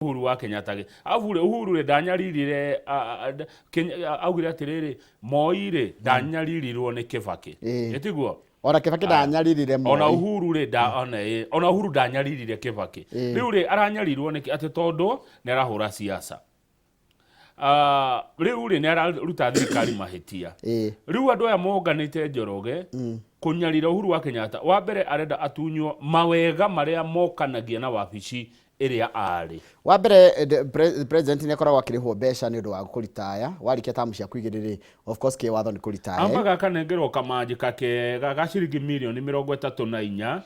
Uhuru wa Kenyatta gĩ arabu rĩ, Uhuru rĩ, ndanyaririre augire atĩrĩrĩ, Moi rĩ, ndanyaririrwo nĩ Kĩbakĩ. Ĩtiguo? Ona Kĩbakĩ ndanyaririre Moi. Ona Uhuru rĩ, ona ĩ, ona Uhuru ndanyaririre Kĩbakĩ. Rĩu rĩ, aranyarirwo nĩkĩ? Atĩ tondũ nĩ arahũra siasa. Ah, rĩu rĩ, nĩ araruta thirikari mahĩtia. Rĩu andũ aya monganĩte Njoroge kũnyarira Uhuru wa Kenyatta, wa mbere arenda atunywo mawega marĩa mokanagia na wabici ĩrĩa aarĩ. Wa mbere president nĩ akoragwo akĩrĩhwo mbeca nĩ ũndũ wa kũritaya, warĩkia tamu ciaku igĩrĩ rĩ, of course kĩwatho nĩ kũritaya. Ambaga akanengerwo kamanjĩka kega ga ciringi mirioni 34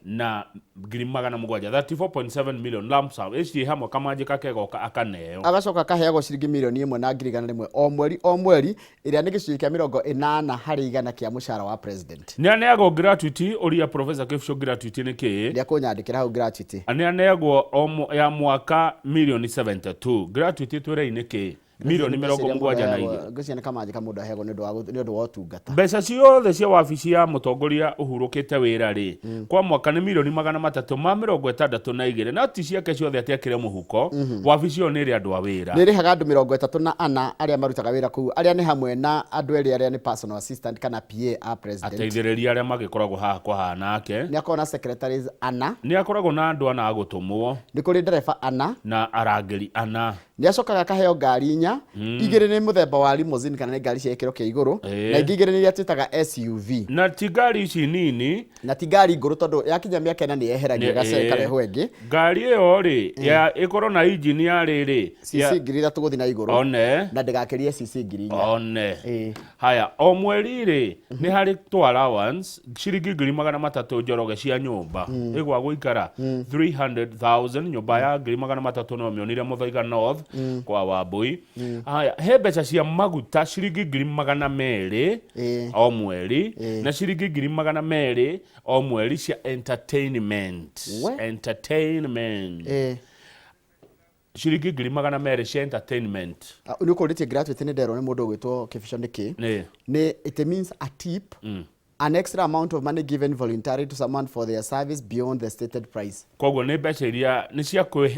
na 700,000, 34.7 million lump sum, ĩciĩ hamwe kamanjĩka kegoka akaneo. Agacoka akaheagwo ciringi mirioni 1 na ngiri 100 o mweri o mweri, ĩrĩa nĩ gĩcunjĩ kĩa 80% kĩa mũcara wa president. Nĩ aneagwo gratuity, ũria Professor Kĩbicũ gratuity nĩ kĩĩ. Nĩ akũnyandĩkĩra hau gratuity. Nĩ aneagwo ya mwaka mirioni 72. Gratuity twĩrei nĩ kĩĩ? Mirioni 72. Ngwĩciria nĩ kamanjĩka mũndũ aheagwo nĩ ũndũ wa ũtungata. Mbeca ciothe cia wabici ya mũtongoria ũhurũkĩte wĩra rĩ, kwa mwaka nĩ mirioni 362, no ti ciake ciothe atĩ akĩre mũhuko. Wabici ĩyo nĩ ĩrĩ andũ a wĩra. Nĩ ĩrĩhaga andũ 34 arĩa marutaga wĩra kũu, arĩa nĩ hamwe na andũ erĩ arĩa nĩ personal assistant kana PA a president. Ateithĩrĩria arĩa magĩkoragwo haha kwa haha nake. Nĩ akoragwo na secretaries ana. Nĩ akoragwo na andũ ana a gũtũmwo. Nĩ kũrĩ ndereba ana. Na arangĩri ana. Nĩ acokaga akaheo ngari inya, igĩrĩ nĩ mũthemba wa limousine kana nĩ ngari cia gĩkĩro kĩa igũrũ, na ingĩ igĩrĩ nĩ iria twĩtaga SUV. Na ti ngari ici nini. Na ti ngari ngũrũ, tondũ yakinya mĩaka 4 nĩ yeheragio ĩkarehwo ĩngĩ. Ngari ĩyo rĩ, ya ĩkorwo na injini ya rĩrĩ CC 3000 gũthiĩ na igũrũ. One. Na ndĩgakĩrie CC 4000. One. Haya, o mweri rĩ, nĩ harĩ tũ allowance ciringi 300,000 Njoroge cia nyũmba ĩgwa gũikara, 300,000, nyũmba ya 300,000 no mĩonire Mũthaiga North kwa Wambui. Haya, he mbeca cia maguta ciringi 200,000 o mweri, na ciringi 200,000 o mweri cia entertainment. We. Entertainment. Ciringi 200,000 cia entertainment. Ah, nĩ ũkũrĩtie gratuity, nĩ nderwo nĩ mũndũ ũgwĩtwo Kĩbico nĩ kĩ. Nĩ it means a tip, an extra amount of money given voluntarily to someone for their service beyond the stated price. Koguo nĩ mbeca iria nĩ cia kwĩ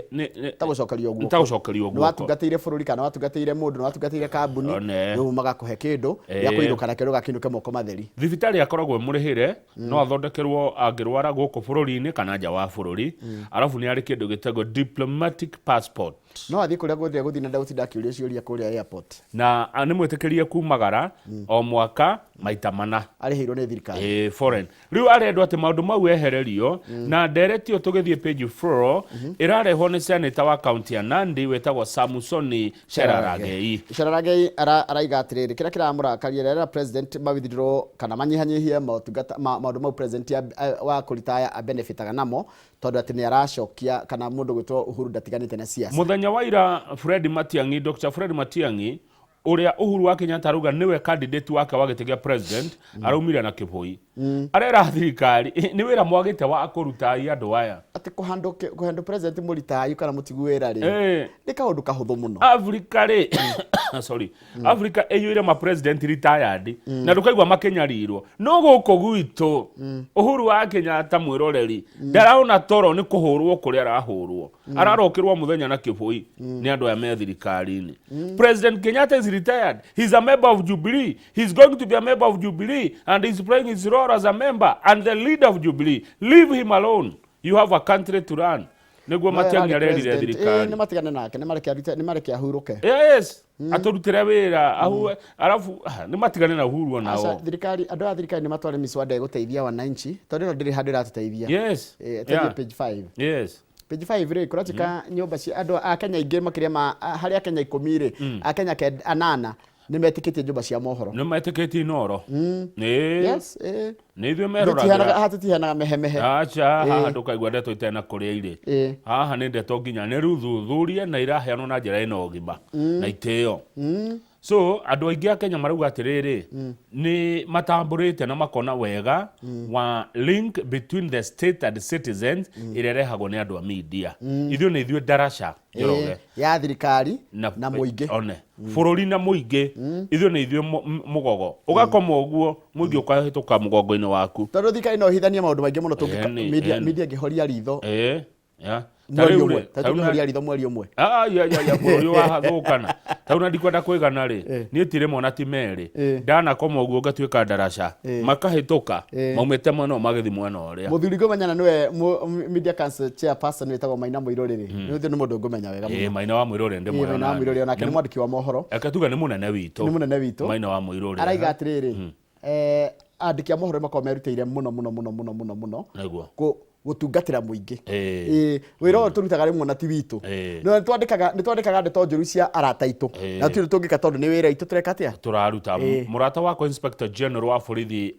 ta gũcokerio guoko. Ta gũcokerio Nĩ guoko. Watungatĩire bũrũri kana watungatĩire mũndũ, nĩ watungatĩire kambuni, rĩu magakũhe kĩndũ gĩa kũinũka nakĩo, ndũgakĩinũke moko matheri. Thibitarĩ akoragwo ĩmũrĩhĩre, no athondekerwo angĩrwara gũkũ bũrũri-inĩ kana nja wa bũrũri. Arabu nĩ arĩ kĩndũ gĩtagwo diplomatic passport. No athiĩ kũrĩa guothe egũthiĩ na ndegũtinda akĩũrio ciũria kũrĩa airport. Na nĩ mwĩtĩkĩrie kumagara o mwaka maita mana. Arĩhĩirwo nĩ thirikari. Ĩĩ, foreign. Rĩu arendwo atĩ maũndũ mau ehererio, na ndereti ĩyo tũgĩthiĩ page 4 ĩrarehwo nĩ senator wa kaunti ya Nandi wĩtagwo Samusoni Cherargei. Cherargei araiga atĩrĩrĩ, kĩrĩa kĩramũrakaria, rĩrĩa president ma withdraw kana manyihanyihie motungata maũndũ mau president wa kũritaya abenefitaga namo, tondũ atĩ nĩ aracokia kana mũndũ gwĩtwo Uhuru ndatiganĩte na siasa. Mũthenya wa ira Fred Matiang'i, Dr. Fred Matiang'i ũrĩa Uhuru wa Kenyatta arauga nĩwe candidate wake wa gĩtĩ kĩa president, araumire na kĩbũi. Arera thirikari nĩ wĩra mwagĩte wa kũruta ai andũ aya. Atĩ kũhandũ president mũritayu kana mũtigu wĩra rĩ, nĩ kaũndũ kahũthũ mũno. Africa rĩ, sorry, Africa ĩiyũire ma president retired na ndũkaigua makĩnyarirwo, no gũkũ gwitũ Uhuru wa Kenyatta mwĩroreri ndaraona toro nĩ kũhũrwo kũrĩa arahũrwo, ararokĩrwo mũthenya na kĩbũi nĩ andũ aya me thirikari-inĩ. President Kenyatta is retired. He's a member of Jubilee. He's going to be a member of Jubilee and he's playing his role as a member and the leader of Jubilee. Leave him alone. You have a country to run. Nĩguo Matiang'i arerire thirikari. Nĩ matigane nake, nĩ mareke arute, nĩ mareke ahurũke. Yes, atũrutĩre wĩra ahu, arabu nĩ matigane na Uhuru onao. Aca, thirikari, andũ a thirikari nĩ matware miswada ĩgũteithia wananchi, tondũ ĩno ndĩrĩ handũ ĩratũteithia. Ĩteithie page 5. Page 5 rĩ, kũratuĩka nyũmba cia andũ a Kenya aingĩ, makĩria ma harĩ Akenya 10 rĩ, Akenya 8 nĩ metĩkĩtie nyũmba cia mohoro. Nĩ metĩkĩtie Inoro. Nĩ Yes. Nĩ ithuĩ meroragĩra. Haha tũtiheanaga mehemehe. Aca, haha ndũkaigua ndeto itena kũrĩa irĩ. Haha nĩ ndeto nginya nĩ ruthuthurie na iraheanwo na njĩra ĩna ũgima na itĩo. So andũ aingĩ a Kenya marauga atĩrĩrĩ, nĩ matambũrĩte na makona wega wa link between the state and citizens ĩrĩa ĩrehagwo nĩ andũ a media. Ithuĩ nĩ ithuĩ ndaraca, Njoroge. Ya thirikari na mũingĩ. One bũrũri na mũingĩ, ithuĩ nĩ ithuĩ mũgogo ũgakoma ũguo, mũingĩ ũkahĩtũka mũgongo-inĩ waku. Tondũ thirikari no ĩhithanie maũndũ maingĩ mũno tũngĩka Ĩni, media ĩni. Media ĩngĩhoria ritho. Ĩĩ, ya. Mweri Rĩu ũmwe rĩ, ta tarĩu na- tũkĩhoria ritho mweri ũmwe. Ah, ya ya ya bũrũri wathũkana tau na ndikwenda kwĩgana rĩ, niĩ ti rĩmwe na ti merĩ ndanakoma ũguo ngatuĩka ndaraca makahĩtũka maumĩte mwena ũyũ magĩthiĩ mwena ũrĩa. Mũthuri ngũmenya na nĩwe media council chairperson wĩtagwo Maina Mũirũrĩ rĩ, nĩ nĩ mũndũ ngũmenya wega mũno. Ĩĩ, Maina wa Mũirũrĩ ndĩ Ĩĩ, Maina wa Mũirũrĩ onake nĩ mwandĩki wa mohoro. Reke tuge nĩ mũnene witũ. Nĩ mũnene witũ. Maina wa Mũirũrĩ. Araiga atĩrĩrĩ, andĩki a mohoro nĩ makoragwo merutĩire mũno mũno mũno mũno mũno mũno Nĩguo. Gũtungatĩra mũingĩ. Ĩĩ. Ĩĩ, wĩra ũyũ tũrutaga rĩmwe na ti witũ. No nĩtwandĩkaga ndeto njũru cia arata aitũ na tũtirĩ tũngĩka tondũ nĩ wĩra witũ tũreka atĩa? Tũraruta. Mũrata wakwa Inspector General wa borithi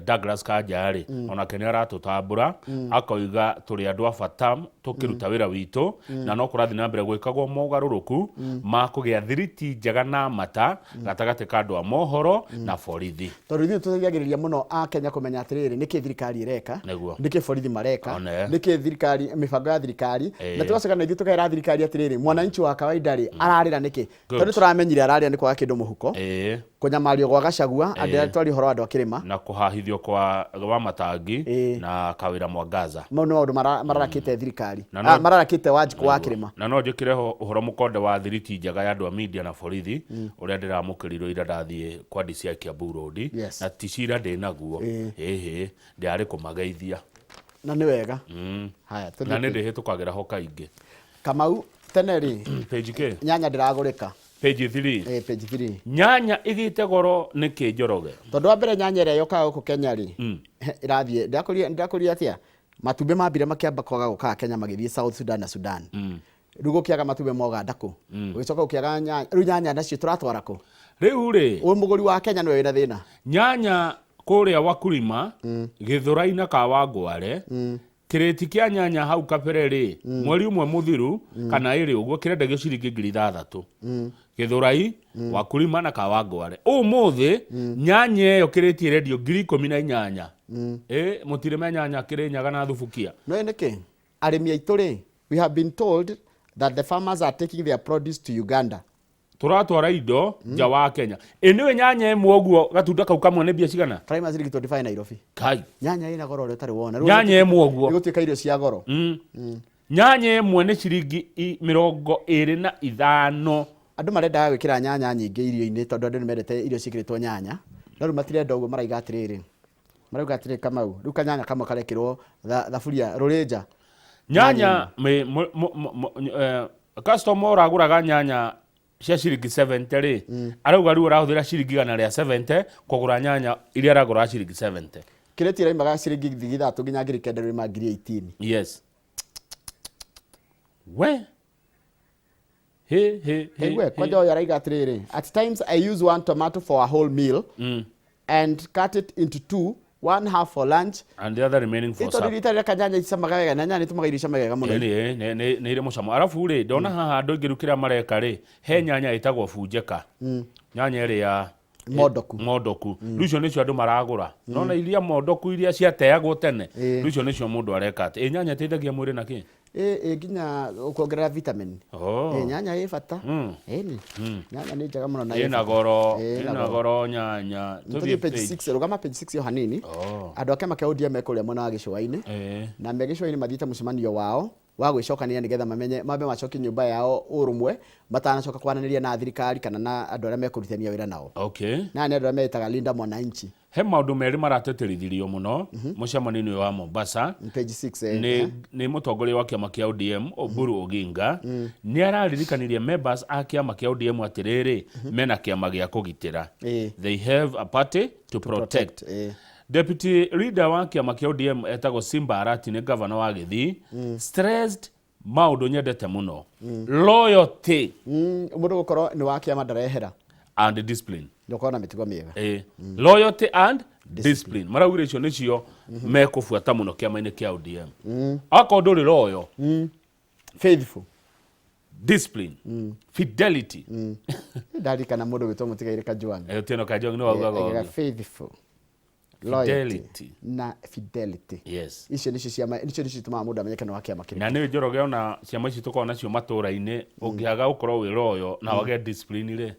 Douglas Kanja rĩ, onake nĩ aratũtambũra akoiga tũrĩ andũ a bata tũkĩruta wĩra witũ na no kũrathiĩ na mbere gwĩkagwo mogarũrũku ma kũgĩa thiriti njega na mata gatagatĩ ka andũ a mohoro na borithi. Tondũ ithuĩ tũteithagĩrĩria mũno a Kenya kũmenya atĩrĩrĩ, nĩkĩ thirikari ĩreka, Nĩguo. nĩkĩ borithi mareka, One. nĩkĩ thirikari, mĩbango ya thirikari, na tũgacoka na ithuĩ tũkera thirikari atĩrĩrĩ, mwananchi wa kawaida rĩ ararĩra nĩkĩ? Tondũ tũramenyire ararĩra nĩ kwaga kĩndũ mũhuko, kũnyamario gwa Gachagua, andũ arĩa twaria ũhoro wa andũ a kĩrĩma, na kũhahithio kwa wa matangi na Kawĩra Mwangaza. Mau nĩ maũndũ mararakĩte thirikari. Na Mararakĩte Wanjikũ wa kĩrĩma. Na no njĩkĩre ho ũhoro mũkonde wa thiriti njega ya andũ a media na borithi ũrĩa ndĩramũkĩrirwo ira ndathiĩ kwa DCI Kiambu Road. Na ti cira ndĩnaguo, ĩhĩ, ndĩrarĩ kũmageithia. Na nĩ wega. Haya, tũthiĩ Na nĩ ndĩhĩtũkagĩra ho kaingĩ. Kamau tene rĩ, Page K. Nyanya ndĩragũrĩka. Page 3. Page 3. Nyanya ĩgĩte goro nĩkĩ, Njoroge? Tondũ wa mbere nyanya ĩrĩa yũkaga gũkũ Kenya rĩ, ĩrathiĩ, ndĩrakũria atĩa, matumbĩ mambire makĩamba kwaga gũkaga Kenya magĩthiĩ South Sudan na Sudan. Rĩu gũkĩaga matumbĩ ma Uganda kũ? Gũgĩcoka gũkĩaga nyanya, rĩu nyanya nacio tũratwara kũ? Rĩu rĩ, Ũyũ mũgũri wa Kenya nĩwe wĩna thĩna. Nyanya kũrĩa Wakulima, Gĩthũrai na Kawangware, kĩrĩti kĩa nyanya hau kabere rĩ, mweri ũmwe mũthiru kana ĩrĩ ũguo kĩrendagio ciringi 6,000. Gĩthũrai, Wakulima na Kawangware. Ũmũthĩ nyanya ĩyo kĩrĩti ĩrendio 18,000. Ĩ mũtirĩme nyanya Kĩrĩnyaga na Thubukia. No nĩkĩ? Arĩmi aitũ rĩ, we have been told that the farmers are taking their produce to Uganda. Tũratwara indo nja wa Kenya. Ĩ nĩwe nyanya ĩmwe ũguo gatunda kau kamwe nĩ mbia cigana? Tũraima ciringi 25 Nairobi. Kai. Nyanya ĩna goro ũrĩa ũtarĩ wona. Nyanya ĩmwe ũguo. Ĩgũtuĩka irio cia goro. Nyanya ĩmwe nĩ ciringi 25. Andũ marendaga gwĩkĩra nyanya nyingĩ irio-inĩ tondũ andũ nĩ mendete irio ciĩkĩrĩtwo nyanya. No rĩu matirenda ũguo, maraiga atĩrĩrĩ. Marauga atĩrĩrĩ, Kamau, rĩu kanyanya kamwe karekĩrwo thaburia rũrĩnja. Nyanya customer ũragũraga nyanya cia ciringi 70 rĩ, arauga rĩu ũrahũthĩra ciringi 170 kũgũra nyanya iria aragũra ciringi 70. Kĩrĩti ĩraimaga ciringi 3,000 nginya 9,000 rĩu ma 18,000. Yes. We. He he he. Ewe, kwanja ũyũ araiga atĩrĩrĩ, at times I use one tomato for a whole meal and cut it into two, one half for lunch and the other remaining for Ĩ tondũ supper. rita rĩrĩa kanyanya icamaga wega na nyanya nĩtũmaga irio icame wega mũno. Nĩ irĩ mũcamo. Arabu rĩ, ndona haha andũ aingĩ rĩu kĩrĩa mareka rĩ, he nyanya ĩtagwo bunjeka. Nyanya ĩrĩa Mondoku. Mondoku. Rĩu icio nĩcio andũ maragũra. Nona iria mondoku iria ciateagwo tene. Rĩu icio nĩcio mũndũ areka atĩ. Ĩ nyanya ĩteithagia mwĩrĩ na kĩ? Ĩ nginya kuongerera vitamin. Ĩ nyanya ĩ bata. Ĩni. Nyanya nĩ njega mũno na ĩ Ĩna bata. goro, Ĩna ĩna goro. goro nyanya. Tũthiĩ page 6, rũgama page 6 yo hanini. Andũ a kĩama kĩa ODM me kũrĩa mwena wa gĩcũa-inĩ. Na me gĩcũa-inĩ mathiĩte mũcemanio wao wa gwĩcokania nĩgetha mamenye mambe macokie nyũmba yao ũrũmwe matanacoka kwaranĩria na thirikari kana na andũ arĩa mekũrutithania wĩra nao. Na nĩ andũ arĩa metaga Linda Mwananchi. He maũndũ merĩ maratĩtĩrithirio mũno mũcemanio-inĩ ũyũ wa Mombasa. Page 6, Nĩ mũtongoria wa kĩama kĩa ODM Oburu Oginga nĩ araririkanirie members a kĩama kĩa ODM atĩrĩrĩ, mena kĩama gĩa kũgitĩra. They have a party to protect. Deputy leader wa kĩama kĩa ODM etagwo Simba Arati, nĩ governor wa Gĩthii, stressed maũndũ nyendete mũno, loyalty Mũndũ gũkorwo nĩ wa kĩama ndarehera and discipline. Nĩ ũkorwo na mĩtugo mĩega. Loyalty and discipline maraugire icio nĩcio mekũbuata mũno kĩama-inĩ kĩa ODM. Akorwo ndũrĩ loyal, faithful, discipline, fidelity. Ndarikana mũndũ gwĩtwo Mũtigairĩ Kajwang'. Otieno Kajwang' nĩ waugaga Aigaga ũguo. Faithful, loyalty Fidelity. na fidelity. Icio nĩcio ciama, icio nĩcio itũmaga mũndũ amenyeke nĩ wa kĩama kĩrĩkũ. Na nĩ Njoroge, ona ciama ici tũkoragwo nacio matũra-inĩ, ũngĩaga gũkorwo wĩ loyal na wage discipline rĩ,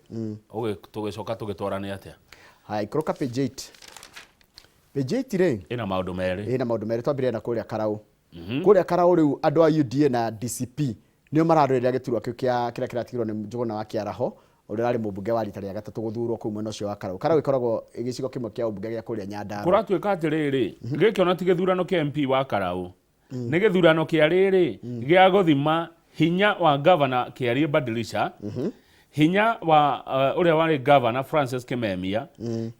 tũgĩcoka tũgĩtwarane atĩa? Haya, ikũrũka page 8. Page 8 rĩ, ĩna maũndũ merĩ. Ĩna maũndũ merĩ. Twambĩrĩria na kũrĩa Karau. Kũrĩa Karaũ rĩu andũ a UDA na DCP nĩo mararũĩrĩra gĩturwa kĩu kĩa kĩrĩa kĩratigirwo nĩ Njũgũna wa Kĩaraho ũrĩa ũrarĩ mũmbunge wa rita rĩa gatatũ gũthurwo kũu mwena ũcio wa Karaũ. Karaũ ĩkoragwo ĩ gĩcigo kĩmwe kĩa ũmbunge gĩa kũrĩa Nyandarua. Kũratuĩka atĩrĩrĩ, gĩkĩ ona ti gĩthurano kĩa MP wa Karaũ, nĩ gĩthurano kĩa rĩrĩ gĩa gũthima hinya wa gavana Kĩariĩ Badilisha, hinya wa ũrĩa warĩ gavana Francis Kimemia,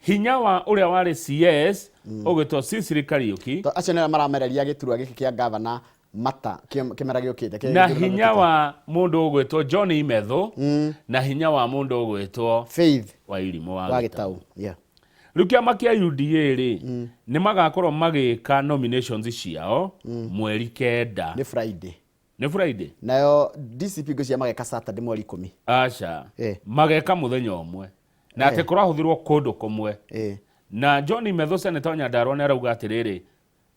hinya wa ũrĩa warĩ CS ũgwĩtwo Sicily Kariũki, To acio nĩo maramereria gĩturwa gĩkĩ kĩa gavana mata kĩmera gĩũkĩte na hinya wa mũndũ ũgwĩtwo John Imethu, na hinya wa mũndũ ũgwĩtwo Faith Wairimũ wa wa Gĩtaũ. Yeah. Rĩu kĩama kĩa UDA rĩ, nĩ magakorwo magĩka nominations ciao 9. Nĩ Friday. Nĩ Friday? Nayo DCP ngwĩciria mageka Saturday 10. Aca. Mageka mũthenya ũmwe. Na atĩ kũrahũthĩrwo kũndũ kũmwe. Na John Imethu senator wa Nyandarua nĩ arauga atĩrĩrĩ,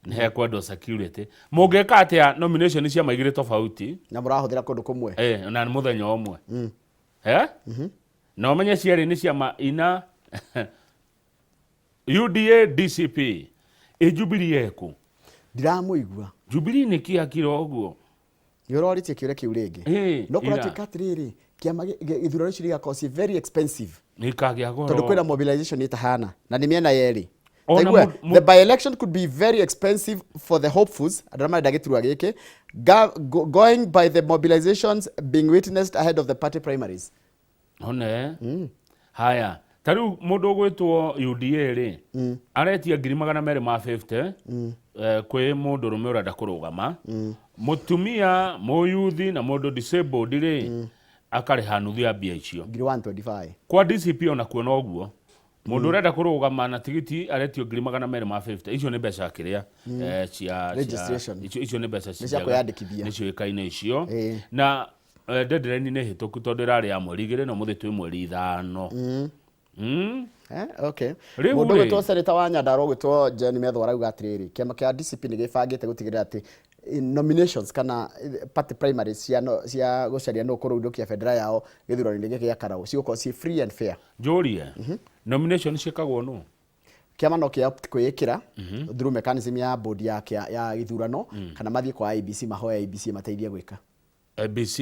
nĩ hekwendwo security. Mũngĩka atĩa nomination ciama igĩrĩ tofauti? Na mũrahũthĩra kũndũ kũmwe. Na nĩ mũthenya ũmwe. Eh? Na ũmenye cierĩ nĩ ciama ina UDA DCP. Ĩ Jubilee ĩkũ? Ndiramũigua. Jubilee nĩ kĩ akira ũguo? Nĩ ũrorĩtie kĩũria kĩu rĩngĩ. No kũratuĩka atĩrĩrĩ, kĩama ithurano ici igakorwo ciĩ very expensive. Ikagĩa goro. Tondũ kwĩna mobilization ĩtahana na nĩ mĩena yerĩ. Taigua, the by-election could be very expensive for the hopefuls, andũ arĩa marenda gĩturwa gĩkĩ, going by the mobilizations being witnessed ahead of the party primaries. One. Haya, ta rĩu mũndũ ũgwĩtwo UDA rĩ, aretia 250,000 kwĩ mũndũ rũme ũrenda kũrũgama. Mũtumia, mũyuthi na mũndũ disabled rĩ, akarĩha nuthu ya mbia icio. Ngiri 125. Kwa DCP onakuo noguo. Mũndũ ũrenda kũrũgama na tigiti aretio 250,000. Icio nĩ mbeca kĩrĩa cia Registration. Icio nĩ mbeca Nĩ cia kwĩyandĩkithia. Nĩ ciũĩkaine icio. Na deadline nĩ hĩtũku tondũ ĩrarĩ ya 2 na ũmũthĩ twĩ 5. Okay. Mũndũ ũgwĩtwo senator wa Nyandarua ũgwĩtwo John Methu arauga atĩrĩrĩ, kĩama kĩa DCP nĩ gĩbangĩte gũtigĩrĩra atĩ nominations kana party primaries cia no, cia gũcaria nũ ũkũrũithũkia bendera yao gĩthurano-inĩ gĩkĩ gĩa Karaũ cigũkorwo ciĩ free and fair. Njũrie, nomination ciĩkagwo nũ? Kĩama no kĩa opt kwĩĩkĩra through mechanism ya board ya ya gĩthurano kana mathiĩ kwa IEBC mahoe IEBC ĩmateithie gwĩka. IEBC,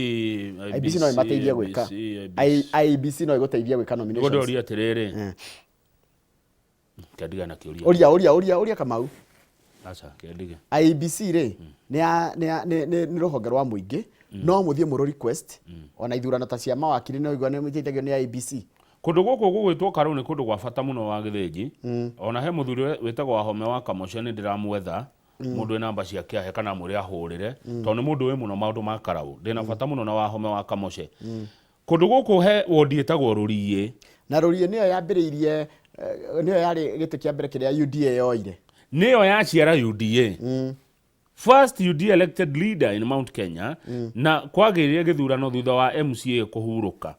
IEBC no ĩmateithie gwĩka. IEBC no ĩgũteithie gwĩka nominations. Nĩguo ndoria atĩrĩrĩ. Kĩandiga na kĩũria. Ũria, ũria, ũria, ũria Kamau. Aca, kĩandige. IEBC rĩ, nĩ rũhonge rwa mũingĩ, no mũthiĩ mũrũ request, ona ithurano ta cia mawakiri no igua nĩ iteithagio nĩ IEBC. Kũndũ gũkũ gũgwĩtwo Karũ nĩ kũndũ gwa bata mũno wa Gĩthĩnji. Ona he mũthuri wĩtagwo Wahome wa Kamoce nĩ ndĩramwetha, mũndũ wĩ namba ciake ahe kana amwĩre ahũrĩre, tondũ nĩ mũndũ wĩ mũno maũndũ ma Karaũ. Ndĩna bata mũno na Wahome wa Kamoce. Kũndũ gũkũ he wondi ĩtagwo Rũriĩ. Na Rũriĩ nĩyo yambĩrĩirie, nĩyo yarĩ gĩtĩ kĩa mbere kĩrĩa UDA yoire. Nĩyo yaciara UDA. First UDA elected leader in Mount Kenya, na kwagĩrĩire gĩthurano thutha wa MCA kũhurũka.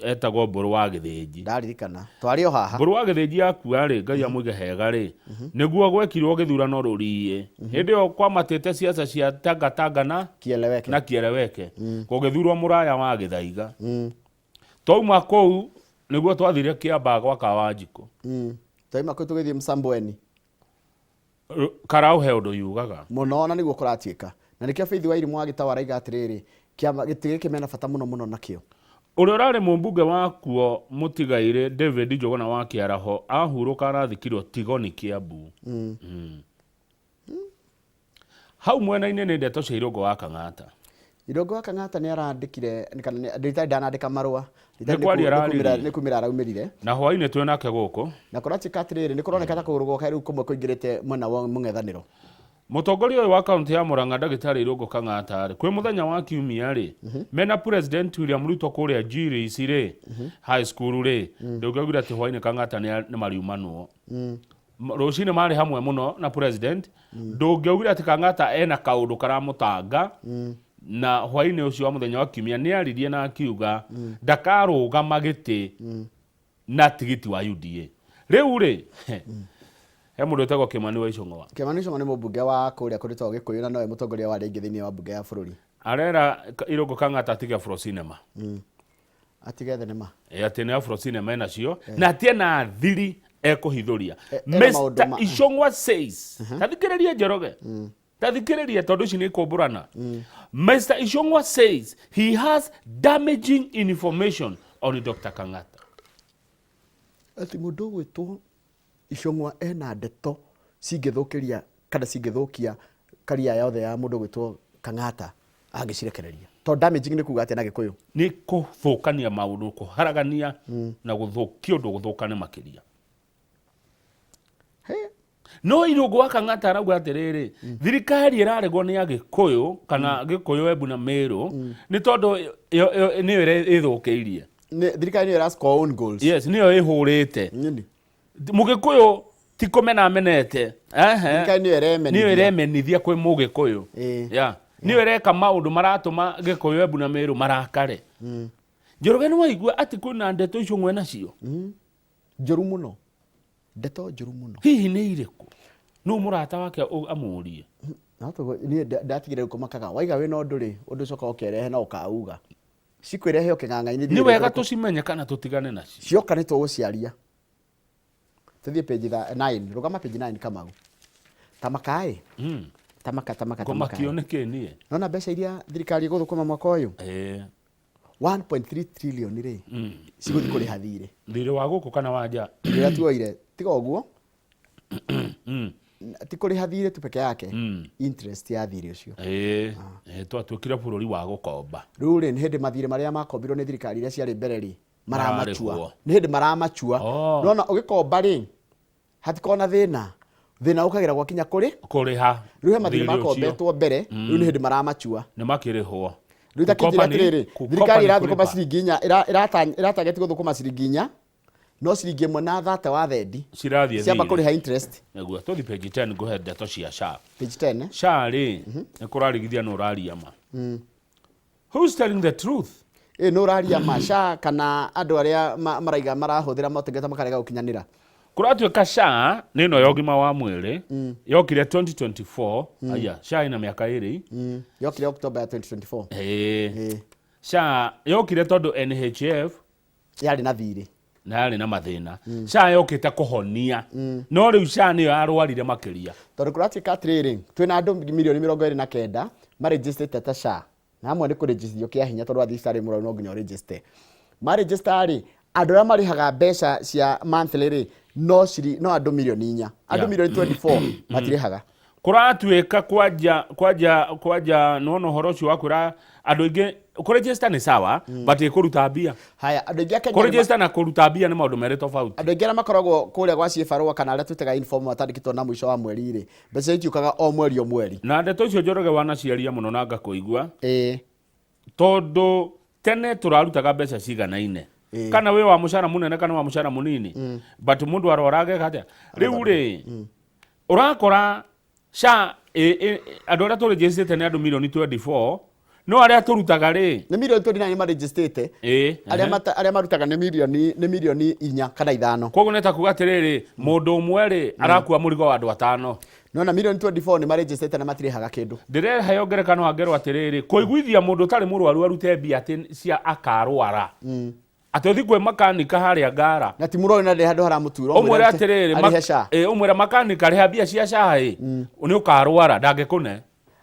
Etagwo Mbũrũ wa Gĩthĩnji. Ndaririkana. Twarĩ o haha. Mbũrũ wa Gĩthĩnji akua rĩ, Ngai amũige hega rĩ, nĩguo gwekirwo gĩthurano Rũriĩ. Hĩndĩ ĩyo kwamatĩte siasa cia Tangatanga na Kieleweke. Na Kieleweke. Gũgĩthurwo Mũraya wa Gĩthaiga. Twauma kũu nĩguo twathire Kĩambaa gwa Kawanjikũ. Twauma kũu tũgĩthiĩ Msambweni. Karaũ he ũndũ yugaga. Mũno na nĩguo kũratuĩka. Na nĩkĩo Faith Wairimũ wa Gĩtaũ araiga atĩrĩrĩ, kĩama gĩtĩ gĩkĩ mena bata mũno mũno nakĩo. Ũrĩa ũrarĩ mũmbunge wa kuo mũtigairĩ David Njũgũna wa Kĩaraho ahurũka arathikirwo Tigoni Kĩambu. Hau mwena-inĩ nĩ ndeto cia Irũngũ wa Kang'ata. Irũngũ wa Kang'ata nĩ arandĩkire, kana nĩ, ndagĩtarĩ ndanandĩka marũa. Nĩ kwaria araririe. Nĩ kumĩra araumĩrire. Na hwainĩ twĩ nake gũkũ. Na kũratuĩka atĩrĩrĩ, nĩ kũroneka ta kũgũrũ gwake rĩu kũmwe kũingĩrĩte mwena wa mũng'ethanĩro. Mũtongoria ũyũ wa kaunti ya Murang'a ndagĩtarĩ Irũngũ Kang'ata rĩ, kwĩ mũthenya wa kiumia rĩ, mena President William Ruto kũrĩa Njiris rĩ, High School rĩ, ndũngĩaugire atĩ hwainĩ Kang'ata nĩ mariumanwo. Rũcinĩ marĩ hamwe mũno na President, ndũngĩaugire atĩ Kang'ata ena kaũndũ karamũtanga, na hwainĩ ũcio wa mũthenya wa kiumia nĩ aririe na akiuga ndakarũgama gĩtĩ na tigiti wa UDA. Rĩu rĩ, he mũndũ wĩtagwo Kĩmani wa Icũng'wa. Kĩmani Icũng'wa nĩ mũmbunge wa kũrĩa kũrĩtagwo Gĩkũyũ na nowe mũtongoria wa arĩa aingĩ thĩinĩ wa mbunge ya bũrũri. Arera Irũngũ Kang'ata atige Afro Cinema. Atige thenema. Ĩ, atĩ nĩ Afro Cinema enacio na atĩ ena thiri ekũhithũria. Ena maũndũ Mr. Icũng'wa says, ta thikĩrĩria Njoroge. Ta thikĩrĩria tondũ ici nĩ kũmbũrana. Mr. Ichung'wa says he has damaging information on Dr. Kang'ata. Atĩ mũndũ ũgwĩtwo Ichung'wa ena ndeto cingĩthũkĩria kana cingĩthũkia career yothe ya mũndũ ũgwĩtwo Kang'ata angĩcirekereria. Tondũ damaging nĩ kuga atĩa na Gĩkũyũ? Nĩ kũthũkania maũndũ, kũharagania na gũthũkia ũndũ gũthũkane makĩria. He. No Irũngũ wa Kang'ata arauga atĩrĩrĩ, thirikari ĩraregwo nĩ Agĩkũyũ kana Gĩkũyũ, Embu na Mĩrũ nĩ tondũ nĩyo ĩthũkĩirie. Thirikari nĩyo ĩra score own goals. Yes, nĩyo ĩhũrĩte. Nini. Mũgĩkũyũ ti kũmena amenete. Ehe. Thirikari nĩyo ĩremenithia. Nĩyo ĩremenithia kwĩ Mũgĩkũyũ. Yeah. Nĩyo ĩreka maũndũ maratũma Gĩkũyũ, Embu na Mĩrũ marakare. Njoroge, nĩ waigua atĩ kwĩna ndeto icio ng'we nacio? Njũru mũno. Ndeto njũru mũno. Hihi nĩ irĩkũ? Nũ mũrata wake amũrie? No niĩ ndatigire rĩu kũmakaga. Waiga wĩna ũndũ rĩ, ũndũ ũcoka ũkerehe na ũkauga. Cikwĩrehe o kĩng'ang'a-inĩ. Nĩ wega tũcimenye kana tũtigane nacio. Cioka nĩ tũgũciaria. Tũthiĩ page 9. Rũgama page 9, Kamau. Tamaka ĩ. Tamaka, tamaka, tamaka. Ngũmakio nĩ kĩ niĩ? Nona mbeca iria thirikari ĩgũthũkũma mwaka ũyũ? Ĩĩ. 1.3 trillion rĩ, cigũthiĩ kũrĩha thirĩ. Thirĩ wa gũkũ kana wa nja? Ũrĩa tuoire. Tiga ũguo. Ti kũrĩha thirĩ tu peke yake. Interest ya thirĩ ũcio. Ĩĩ. Ĩĩ, twatuĩkire bũrũri wa gũkomba. Rĩu rĩ, nĩ hĩndĩ mathirĩ marĩa makombirwo nĩ thirikari iria ciarĩ mbere rĩ, maramachua. Mararĩhwo. Nĩ hĩndĩ maramachua. Oh. Nona ũgĩkomba rĩ, hatikoragwo na thĩna. Thĩna ũkagĩra gwakinya kũrĩ Kũrĩha. Rĩu he mathirĩ thirĩ ũcio. makombetwo mbere, rĩu nĩ hĩndĩ maramachua. Nĩ makĩrĩhwo. Rĩu ta kĩnjĩra Gũkomba nĩ- atĩrĩrĩ, gũkomba thirikari nĩ ĩrathũkũma kũrĩha. ciringi 4, ĩratageti gũthũkũma ciringi 4, no ciringi 1 na thate wa thendi Cirathiĩ ciamba thirĩ. kũrĩha interest. Nĩguo tũthi page 10 ngũhe ndeto cia SHA. Page 10, eh? SHA rĩ, nĩ kũrarigithia nũ ũraria ma. Who's telling the truth? Ĩ nũ ũraria ma, SHA kana andũ arĩa maraiga marahũthĩra motungata makarega gũkinyanĩra? Kũratuĩka SHA nĩ ĩno ya ũgima wa mwĩrĩ yokire 2024. Aya, SHA ĩna mĩaka 2. Yokire October ya 2024. Ĩĩ. Ĩĩ. SHA yokire tondũ NHIF yarĩ na thirĩ. Na yarĩ na mathĩna. SHA yokĩte kũhonia, no rĩu SHA nĩyo yarwarire makĩria. Tondũ kũratuĩka atĩrĩrĩ, twĩna andũ mirioni 29 marĩnjĩstĩte ta SHA, na amwe nĩ kũrĩnjĩstithio kĩa hinya, tondũ wathiĩ thibitarĩ mũrwaru no nginya ũrĩnjĩste. Marĩnjĩsta rĩ, andũ arĩa marĩhaga mbeca cia monthly rĩ, no andũ mirioni 4. Andũ mirioni 24 matirĩhaga. Kũratuĩka kwanja nona ũhoro ũcio wa kwĩra andũ aingĩ kũregister nĩ sawa, but ĩkũruta mbia. Haya, andũ aingĩ a Kenya nĩ Kũregister na kũruta mbia nĩ maũndũ merĩ tofauti. Andũ aingĩ arĩa makoragwo kũrĩa gwa ciĩbarũa kana arĩa twĩtaga informal matandĩkĩtwo na mũico wa mweri rĩ, mbeca itiũkaga o mweri o mweri. Na ndeto icio, Njoroge, wanaciaria mũno na ngakũigua. Ĩĩ. Tondũ tene tũrarutaga mbeca ciganaine, kana wĩ wa mũcara mũnene kana wa mũcara mũnini, but mũndũ arwara ageka atĩa? Rĩu rĩ, ũrakora SHA andũ arĩa tũrĩnjĩcĩte nĩ andũ mirioni 24, no arĩa tũrutaga rĩ? Nĩ mirioni 29 marĩnjĩstĩte. Arĩa arĩa marutaga nĩ mirioni 4 kana 5. Koguo nĩ ta kuga atĩrĩrĩ, mũndũ ũmwe rĩ, arakua mũrigo wa andũ atano. Nona mirioni 24 nĩ marĩnjĩstĩte na matirĩhaga kĩndũ. Ndĩreheo ngerekano angerwo atĩrĩrĩ, kũiguithia mũndũ ũtarĩ mũrwaru arute mbia atĩ cia akarwara, atĩ ũthi kwĩ makanika harĩa ngara. Na ti mũrwaru na ndĩ handũ haramũtura. Ũmwĩre atĩrĩrĩ, arĩhe SHA. Ĩ, ũmwĩre makanika rĩha mbia cia SHA ĩ, nĩ ũkarwara ndangĩkũne.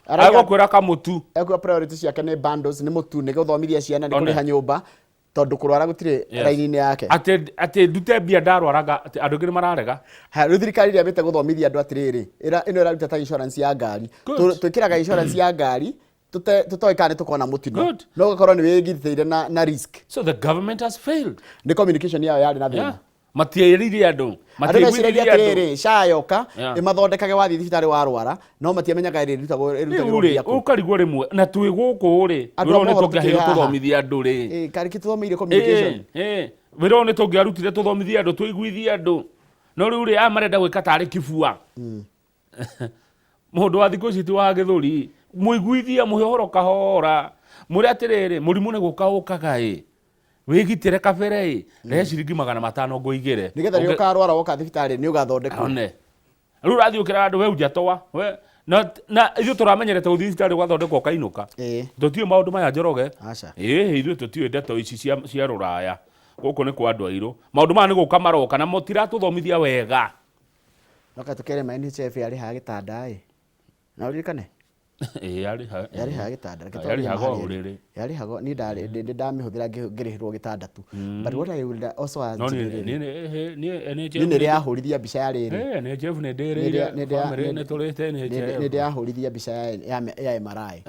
Agũkwĩra kamũtu. Ekuga priority ciake nĩ bundles, nĩ mũtu, nĩ gũthomithia ciana, nĩ One. kũrĩha nyũmba, tondũ kũrwara gũtirĩ raini-inĩ yake. Atĩ ndute mbia ndarwaraga, atĩ andũ aingĩ nĩ mararega. Haya, rĩu thirikari ĩrĩa ĩambĩte gũthomithia andũ atĩrĩrĩ, ĩno ĩraruta ta insurance ya ngari. Good. Twĩkĩraga insurance ya ngari tũtoĩ kana nĩ tũkona mũtino. Good. No ũgakorwo nĩ wĩgitĩire na risk. So the government has failed. Nĩ communication yao yarĩ na thĩna. Yeah. Matiĩrire andũ. Andũ meciragia Matiaiguithirie andũ. atĩrĩrĩ, SHA yoka ĩmathondekage wathiĩ thibitarĩ warwara, no matiamenyaga ĩrĩrutagwo Rĩu ĩrutagĩrwo rĩ, mbia kũ. ũkarigwo rĩmwe na twĩ gũkũ rĩ, Andũ wĩra a ũyũ nĩ mohoro tũngĩaheirwo tũkĩrĩ haha. tũthomithie andũ rĩ. Ĩ, karĩ kĩtũthomeire communication. Ĩ, wĩra ũyũ nĩ tũngĩarutire tũthomithie andũ, tũiguithie andũ, no rĩu rĩ, aya marenda gwĩka tarĩ kibua. Mũndũ wa thikũ ici ti wa gĩthũri. Mũiguithie, mũhe ũhoro kahora, mwĩre atĩrĩrĩ, mũrimũ nĩ gũka ũkaga ĩ, wĩgitĩre kabere ĩ, rehe ciringi 500 ngũigĩre. Nĩgetha rĩrĩa ũkarwara woka thibitarĩ nĩ ũgathondekwo. One rĩu ũrathiĩ ũkĩra andũ, we ujatoa we na ithuĩ tũramenyerete gũthiĩ thibitarĩ ũgathondekwo ũkainũka. Tũtiũĩ maũndũ maya, Njoroge. Aca. Ĩĩ, ithuĩ tũtiũĩ ndeto ici cia rũraya. Gũkũ nĩ kwa andũ airũ. Maũndũ maya nĩ gũka maroka na mũtiratũthomithia wega. No kaĩ tũkere ma NHIF yarĩhaga gĩtanda ĩ. Na ũririkane? Ĩĩ, yarĩha. Yarĩhaga gĩtanda. Reke twarie Yarĩhaga ma harĩa ĩrĩ. ũrĩrĩ. Yarĩhagwo, niĩ ndarĩ ndĩ ndamĩhũthĩra ngĩrĩhĩrwo gĩtanda tu. But what I would also ask No niĩ rĩrĩ, niĩ niĩ niĩ NHIF niĩ nĩ ndĩrahũrithia mbica ya rĩrĩ. Eh, NHIF nĩ ndĩrĩire family nĩ tũrĩte Nĩ NHIF. ndĩrahũrithia mbica ya MRI.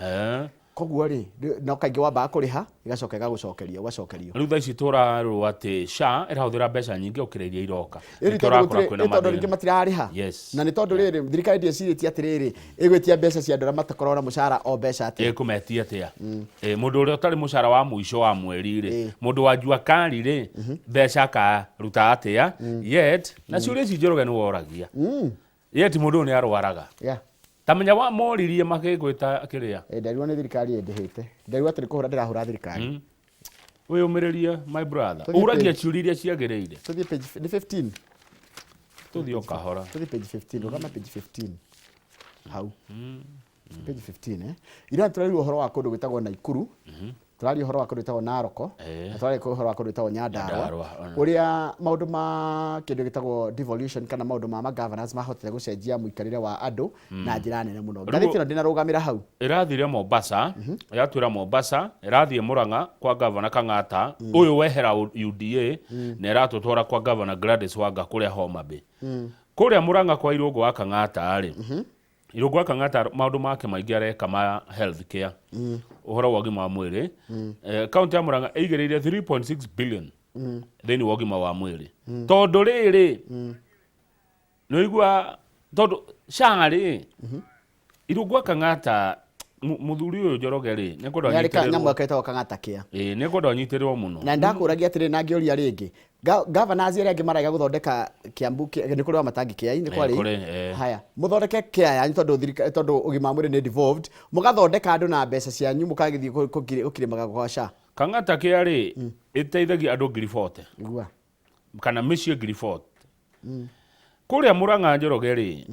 Koguo rĩ, no kaingĩ wambaga kũrĩha, ĩgacoka ĩgagũcokeria, ũgacokerio. Rĩu thaa ici tũrarwo atĩ SHA ĩrahũthĩra mbeca nyingĩ gũkĩra iria iroka. Ĩni Nĩkĩo tondũ ũrakora gũtirĩ, kwĩna nĩ tondũ rĩngĩ mathĩna. matirarĩha. Yes. Na nĩ tondũ rĩrĩ, thirikari ndĩecirĩtie atĩrĩrĩ, ĩgwĩtia mbeca cia andũ arĩa matakoragwo na mũcara o mbeca atĩa. Ĩkũmetia atĩa? Mũndũ ũrĩa ũtarĩ mũcara wa mũico wa mweri rĩ, mũndũ wa jua kali rĩ, mbeca akaruta atĩa? Yet, na ciũria ici Njoroge nĩ woragia. Yet mũndũ ũyũ nĩ arwaraga. Ta menya wa moririe makĩgwĩta kĩrĩa. Nderirwo nĩ thirikari ĩndĩhĩte. Nderirwo atĩ nĩ kũhũra ndĩrahũra thirikari. Wĩyũmĩrĩrie my brother. Tũthiĩ Ũragia page. ciũria iria ciagĩrĩire. Tũthiĩ page nĩ 15. Tũthiĩ o kahora. Tũthiĩ page 15, rũgama page 15. Hau. Page 15 eh. Ira tũrarirwo ũhoro wa kũndũ gwĩtagwo Naikuru. Tũraria ũhoro wa kũndũ gwĩtagwo Narok. Na tũraria ũhoro wa kũndũ gwĩtagwo Nyandarua. Nyandarua, ona. Ũrĩa maũndũ ma kĩndũ gĩtagwo devolution kana maũndũ ma ma-governance mahotete gũcenjia mũikarĩre wa andũ na njĩra nene mũno. Ngathĩti ĩno ndĩnarũgamĩra hau. Ĩrathire Mombasa, yatwĩra Mombasa, ĩrathiĩ Murang'a kwa gavana Kang'ata, ũyũ wehera UDA, na ĩratũtwara kwa gavana Gladys Wanga kũrĩa Homa Bay. Kũrĩa Murang'a kwa Irũngũ wa Kang'ata rĩ, Irũngũ wa Kang'ata maũndũ make maingĩ areka ma health care, ũhoro wa ũgima wa mwĩrĩ. Kaũntĩ ya Murang'a ĩigĩrĩire 3.6 billion thĩinĩ wa ũgima wa mwĩrĩ. Tondũ rĩrĩ, nĩ ũigua tondũ SHA rĩ, Irũngũ wa Kang'ata mũthuri ũyũ Njoroge rĩ, nĩ ekwenda Nĩ arĩ kanyamũ anyitĩrĩrwo. getagwo Kang'ata Care. Ĩĩ, nĩ ekwenda anyitĩrĩrwo mũno. Na ndakũragia atĩrĩrĩ na ngĩũria rĩngĩ, governors arĩa angĩ maraiga gũthondeka Kiambu, nĩ kũrĩ Wamatangi Kĩai, nĩ kwarĩ? Kũrĩ, eh. Haya, mũthondeke kĩa yanyu tondũ thirika, tondũ ũgima wa mwĩrĩ nĩ devolved, mũgathondeka andũ na mbeca cianyu mũkagĩthiĩ gũkirĩmaga gwa SHA. Kang'ata Kĩa rĩ, ĩteithagia andũ ngiri 40. Igua. Kana mĩciĩ ngiri 40. Kũrĩa Mũrang'a Njoroge rĩ,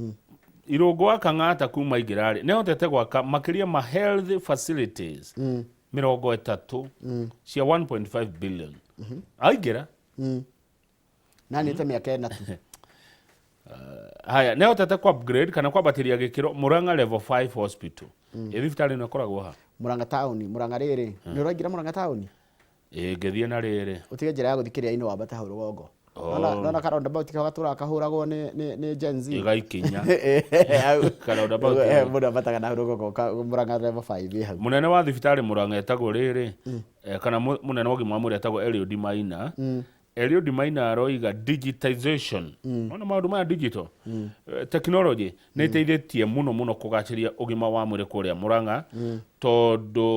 Irũngũ wa Kang'ata kuma aingĩra rĩ, nĩ ahotete gwaka makĩria ma health facilities 30 cia 1.5 billion. Aingĩra. Na nĩ ta mĩaka ĩna tu. Haya, nĩ ahotete ku upgrade kana kwambatĩria gĩkĩro Mũrang'a level 5 hospital. Ĩ thibitarĩ ĩno ĩkoragwo ha? Mũrang'a taũni, Mũrang'a rĩrĩ, nĩ ũraingĩra Mũrang'a taũni? Ĩ ngĩthiĩ na rĩrĩ. Ũtige njĩra ya gũthiĩ kĩrĩa-inĩ wambate hau rũgongo. Oh. Nona ka roundabout kau gatũraga kahũragwo nĩ Gen Z. Ĩgaikinya. Hau. Ka roundabout. Mũndũ ambataga na hau rũgongo Mũrang'a level 5 ĩ hau. Mũnene wa thibitarĩ Mũrang'a etagwo rĩrĩ, kana mũnene wa ũgima wa mwĩrĩ etagwo Eliud Maina. Eliud Maina aroiga digitization. Ona maũndũ maya digital. Technology nĩ ĩteithĩtie mũno mũno kũgacĩria ũgima wa mwĩrĩ kũrĩa Mũrang'a, tondũ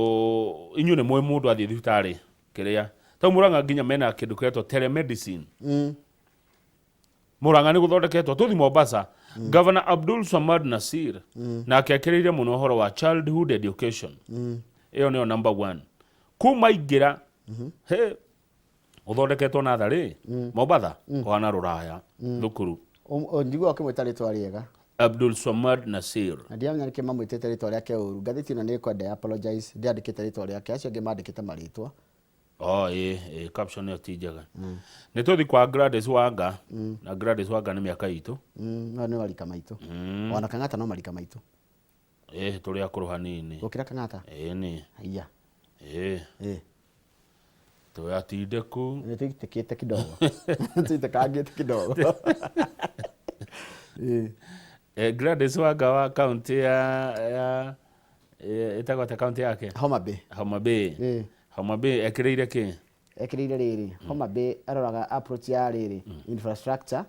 inyuĩ nĩ mũĩ mũndũ athiĩ thibitarĩ kĩrĩa. Tau Mũrang'a nginya mena kĩndũ kĩretwo telemedicine. Mũrang'a nĩ gũthondeketwo. Tũthi Mombasa, Governor Abdul Samad Nasir nake ekĩrĩire mũno ũhoro wa childhood education. Ĩyo nĩyo number 1. Kuma aingĩra, he, ũthondeketwo natharĩ, Mombatha, kũhana rũraya, thukuru. Njiguaga ũkĩmwĩta rĩtwa rĩega. Abdul Samad Nasir. Na ndiramenya nĩkĩ mamwĩtĩte rĩtwa rĩake ũru. Ngathĩti ĩno nĩ ĩkwenda ya apologize, ndĩandĩkĩte rĩtwa rĩake, acio angĩ mandĩkĩte marĩtwa. Oh, ĩ, ĩ, caption ĩyo ti njega. Nĩ tũthi kwa Gladys Wanga, na Gladys Wanga nĩ mĩaka itũ. No nĩ marika maitũ. Ona Kang'ata no marika maitũ. Ĩ, tũrĩ akũrũ hanini. Gũkĩra Kang'ata? Ĩ, nĩ. Haiya. Ĩ. Ĩ. Twĩ atindĩku. Nĩ tũitĩkĩte kidogo. Tũitĩkangĩte kidogo. Ĩ. Gladys Wanga wa kaunti ya ĩtagwo atĩa kaunti yake? Homa Bay. Homa Bay. Ĩ. Homa Bay ekĩrĩire kĩ? Ekĩrĩire rĩrĩ, Homa Bay aroraga approach ya rĩrĩ, infrastructure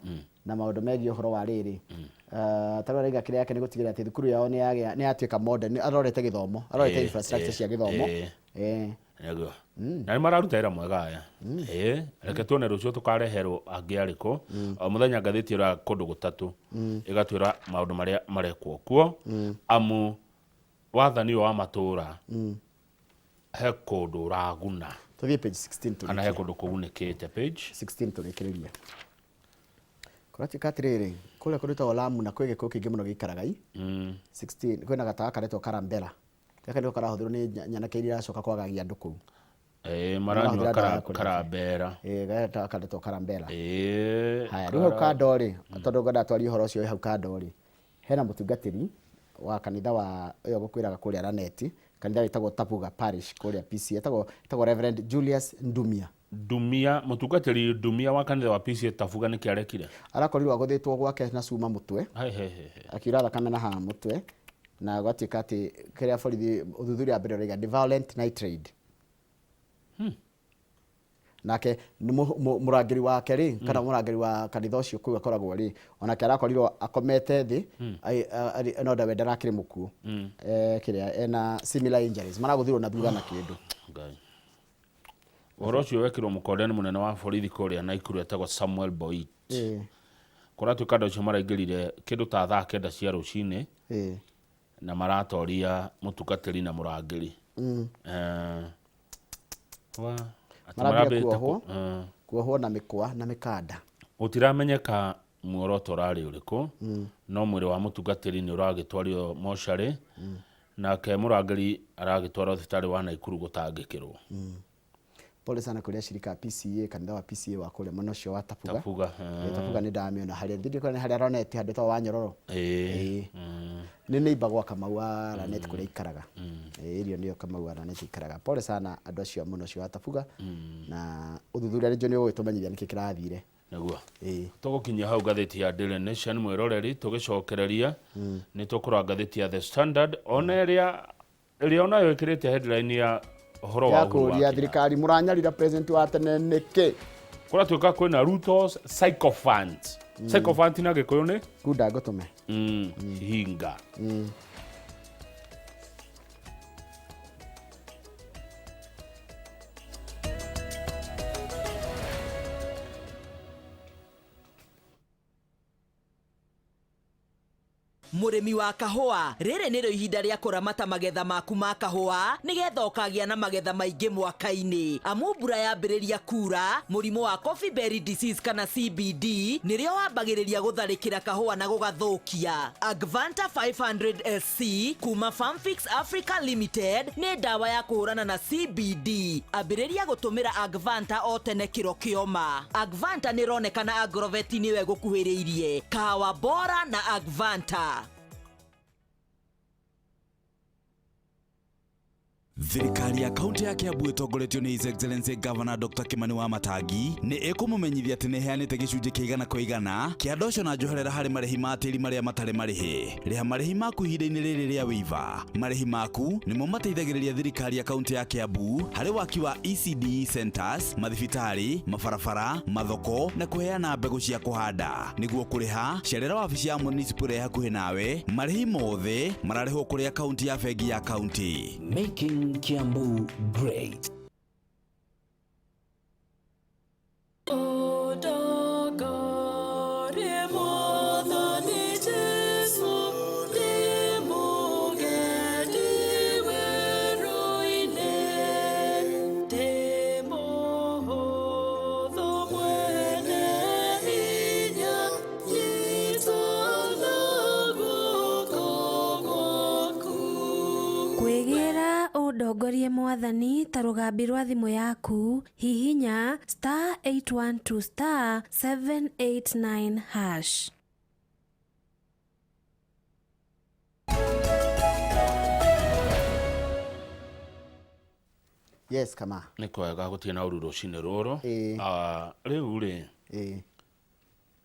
na maũndũ megiĩ ũhoro wa rĩrĩ. Ta rĩu arauga kĩrĩa yake nĩ gũtigĩrĩra atĩ thukuru yao nĩ yagĩa, nĩ yatuĩka modern, arorete gĩthomo, arorete infrastructure cia gĩthomo. Nĩguo. Na nĩ mararuta wĩra mwega aya. Reke tuone rũciũ tũkareherwo angĩ arĩkũ. O mũthenya ngathĩti ĩroya kũndũ gũtatũ. Ĩgatwĩra maũndũ marĩa marekwo kuo. Amu wathani ũyũ wa matũũra he kũndũ ũraguna. Tũthiĩ page 16 Kana he kũndũ kũgunĩkĩte. Page 16 tũrĩkĩrĩrie. Kũratuĩka atĩrĩrĩ, kũrĩa kũndũ gwĩtagwo Lamu na kwĩ gĩkũyũ kĩingĩ mũno gĩikaraga i. 16, kwĩna gatawa karetwo Karambela. Gaka nĩko karahũthĩrwo nĩ nyanake iria iracoka kwagagia andũ kũu. Maranyua Marahũthĩra ndawa ya kũrebia. Karambera. Gatawa karetwo Karambela. Haya, rĩu hau kando rĩ, tondũ ngwenda twarie ũhoro ũcio wĩ hau kando rĩ, hena mũtungatĩri Wa kanitha wa ũyũ gũkwĩraga kũrĩa Raneti, kanitha wĩtagwo Tabuga Parish kũrĩa PCEA, etagwo etagwo Reverend Julius Ndumia. Ndumia, mũtungatĩri Ndumia wa kanitha wa PCEA Tabuga nĩkĩ arekire? Arakorirwo agũthĩtwo gwake na cuma mũtwe, He he he he. Akiura thakame na haha mũtwe, na gwatuĩka atĩ kĩrĩa borithi ũthuthuria wa mbere ũraiga nĩ violent night raid. Nake nĩ mũrangĩri wake rĩ, kana mũrangĩri wa kanitha ũcio kũu akoragwo rĩ, onake arakorirwo akomete thĩ, no ndawe ndarakĩrĩ mũkuũ. Kĩrĩa ena similar injuries, maragũthirwo na thutha na kĩndũ. Ngai. Ũhoro ũcio wekĩrwo mũkonde nĩ mũnene wa borithi kũrĩa Naikuru etagwo Samuel Boit. Kũratuĩka andũ acio maraingĩrire kĩndũ ta thaa 9 cia rũcinĩ na maratoria mũtungatĩri na mũrangĩri. Wa, atĩ Marambia marambĩte kuohwo. Kuohwo na mĩkwa na mĩkanda. Gũtiramenyeka muoroto ũrarĩ ũrĩkũ, no mwĩrĩ wa mũtungatĩri nĩ ũragĩtwario mocarĩ, nake mũrangĩri aragĩtwarwo thibitarĩ wa Naikuru gũtangĩkĩrwo. Pole sana kũrĩ ashirika a PCEA, kanitha wa PCEA wa kũrĩa mwena ũcio wa Tabuga. Tabuga. Tabuga nĩ ndamĩona harĩa ndikona nĩ harĩa Roneti handũ hetagwo Wanyororo. Nĩ neighbor gwa Kamau wa Lanet kũrĩa aikaraga. Ĩyo nĩyo Kamau wa Lanet aikaraga. Pole sana andũ acio a mwena ũcio wa Tabuga, na ũthuthuria rĩngĩ nĩ ũgũgĩtũmenyithia nĩkĩ kĩrathire. Nĩguo. Tũgũkinyia hau ngathĩti ya Daily Nation, mwĩroreri, tũgĩcokereria nĩ tũkũrora ngathĩti ya The Standard, ona ĩrĩa ĩrĩa onayo ĩkĩrĩte headline ya ũhoro wa Ya Uhuru wa kũria Kenyatta. Thirikari mũranyarira president wa tene nĩkĩ? Kũratuĩka kwĩna Ruto's sycophant. Sycophant na Gĩkũyũ nĩ Kunda ngũtũme. Hinga. Mũrĩmi wa kahũa, rĩrĩ nĩrĩo ihinda rĩa kũramata magetha maku ma kahũa nĩgetha ũkagĩa na magetha maingĩ mwaka-inĩ. Amu mbura yambĩrĩria kura, mũrimũ wa coffee berry disease kana CBD nĩrĩo wambagĩrĩria gũtharĩkĩra kahũa na gũgathũkia. Agvanta 500 SC kuma Farmfix Africa Limited nĩ ndawa ya kũhũrana na CBD. Ambĩrĩria gũtũmĩra Agvanta o tene kĩro kĩoma. Agvanta nĩ ĩronekana agrovet-inĩ ĩyo ĩgũkuhĩrĩirie. Kahawa bora na Agvanta. Thirikari ya kaunti ya Kiambu ĩtongoretio nĩ His Excellency Governor Dr. Kimani Wamatangi nĩ ĩkũmũmenyithia atĩ nĩ ĩheanĩte gĩcunjĩ kĩa 100% kĩa ndoco na njoherera harĩ marĩhi ma tĩri marĩa matarĩ marĩhi. Rĩha marĩhi maku ihinda-inĩ rĩrĩ rĩa waiver. Marĩhi maku nĩmo mateithagĩrĩria thirikari ya kaunti ya Kiambu harĩ waki wa ECDE centers, mathibitarĩ, mabarabara, mathoko na kũheana mbegũ cia kũhanda. Nĩguo kũrĩha, cerera wabici ya municipal ĩrĩa hakuhĩ nawe. Marĩhi mothe mararĩhwo kũrĩ akaunti ya bengi ya kaunti. Making Kiambu great. Kwĩgĩra ũndongorie mwathani ta rũgambi rwa thimũ yaku, hihinya *812*789#. Yes, kama. Nĩ kwega gũtirĩ na ũru rũcinĩ rũrũ. Rĩu rĩ,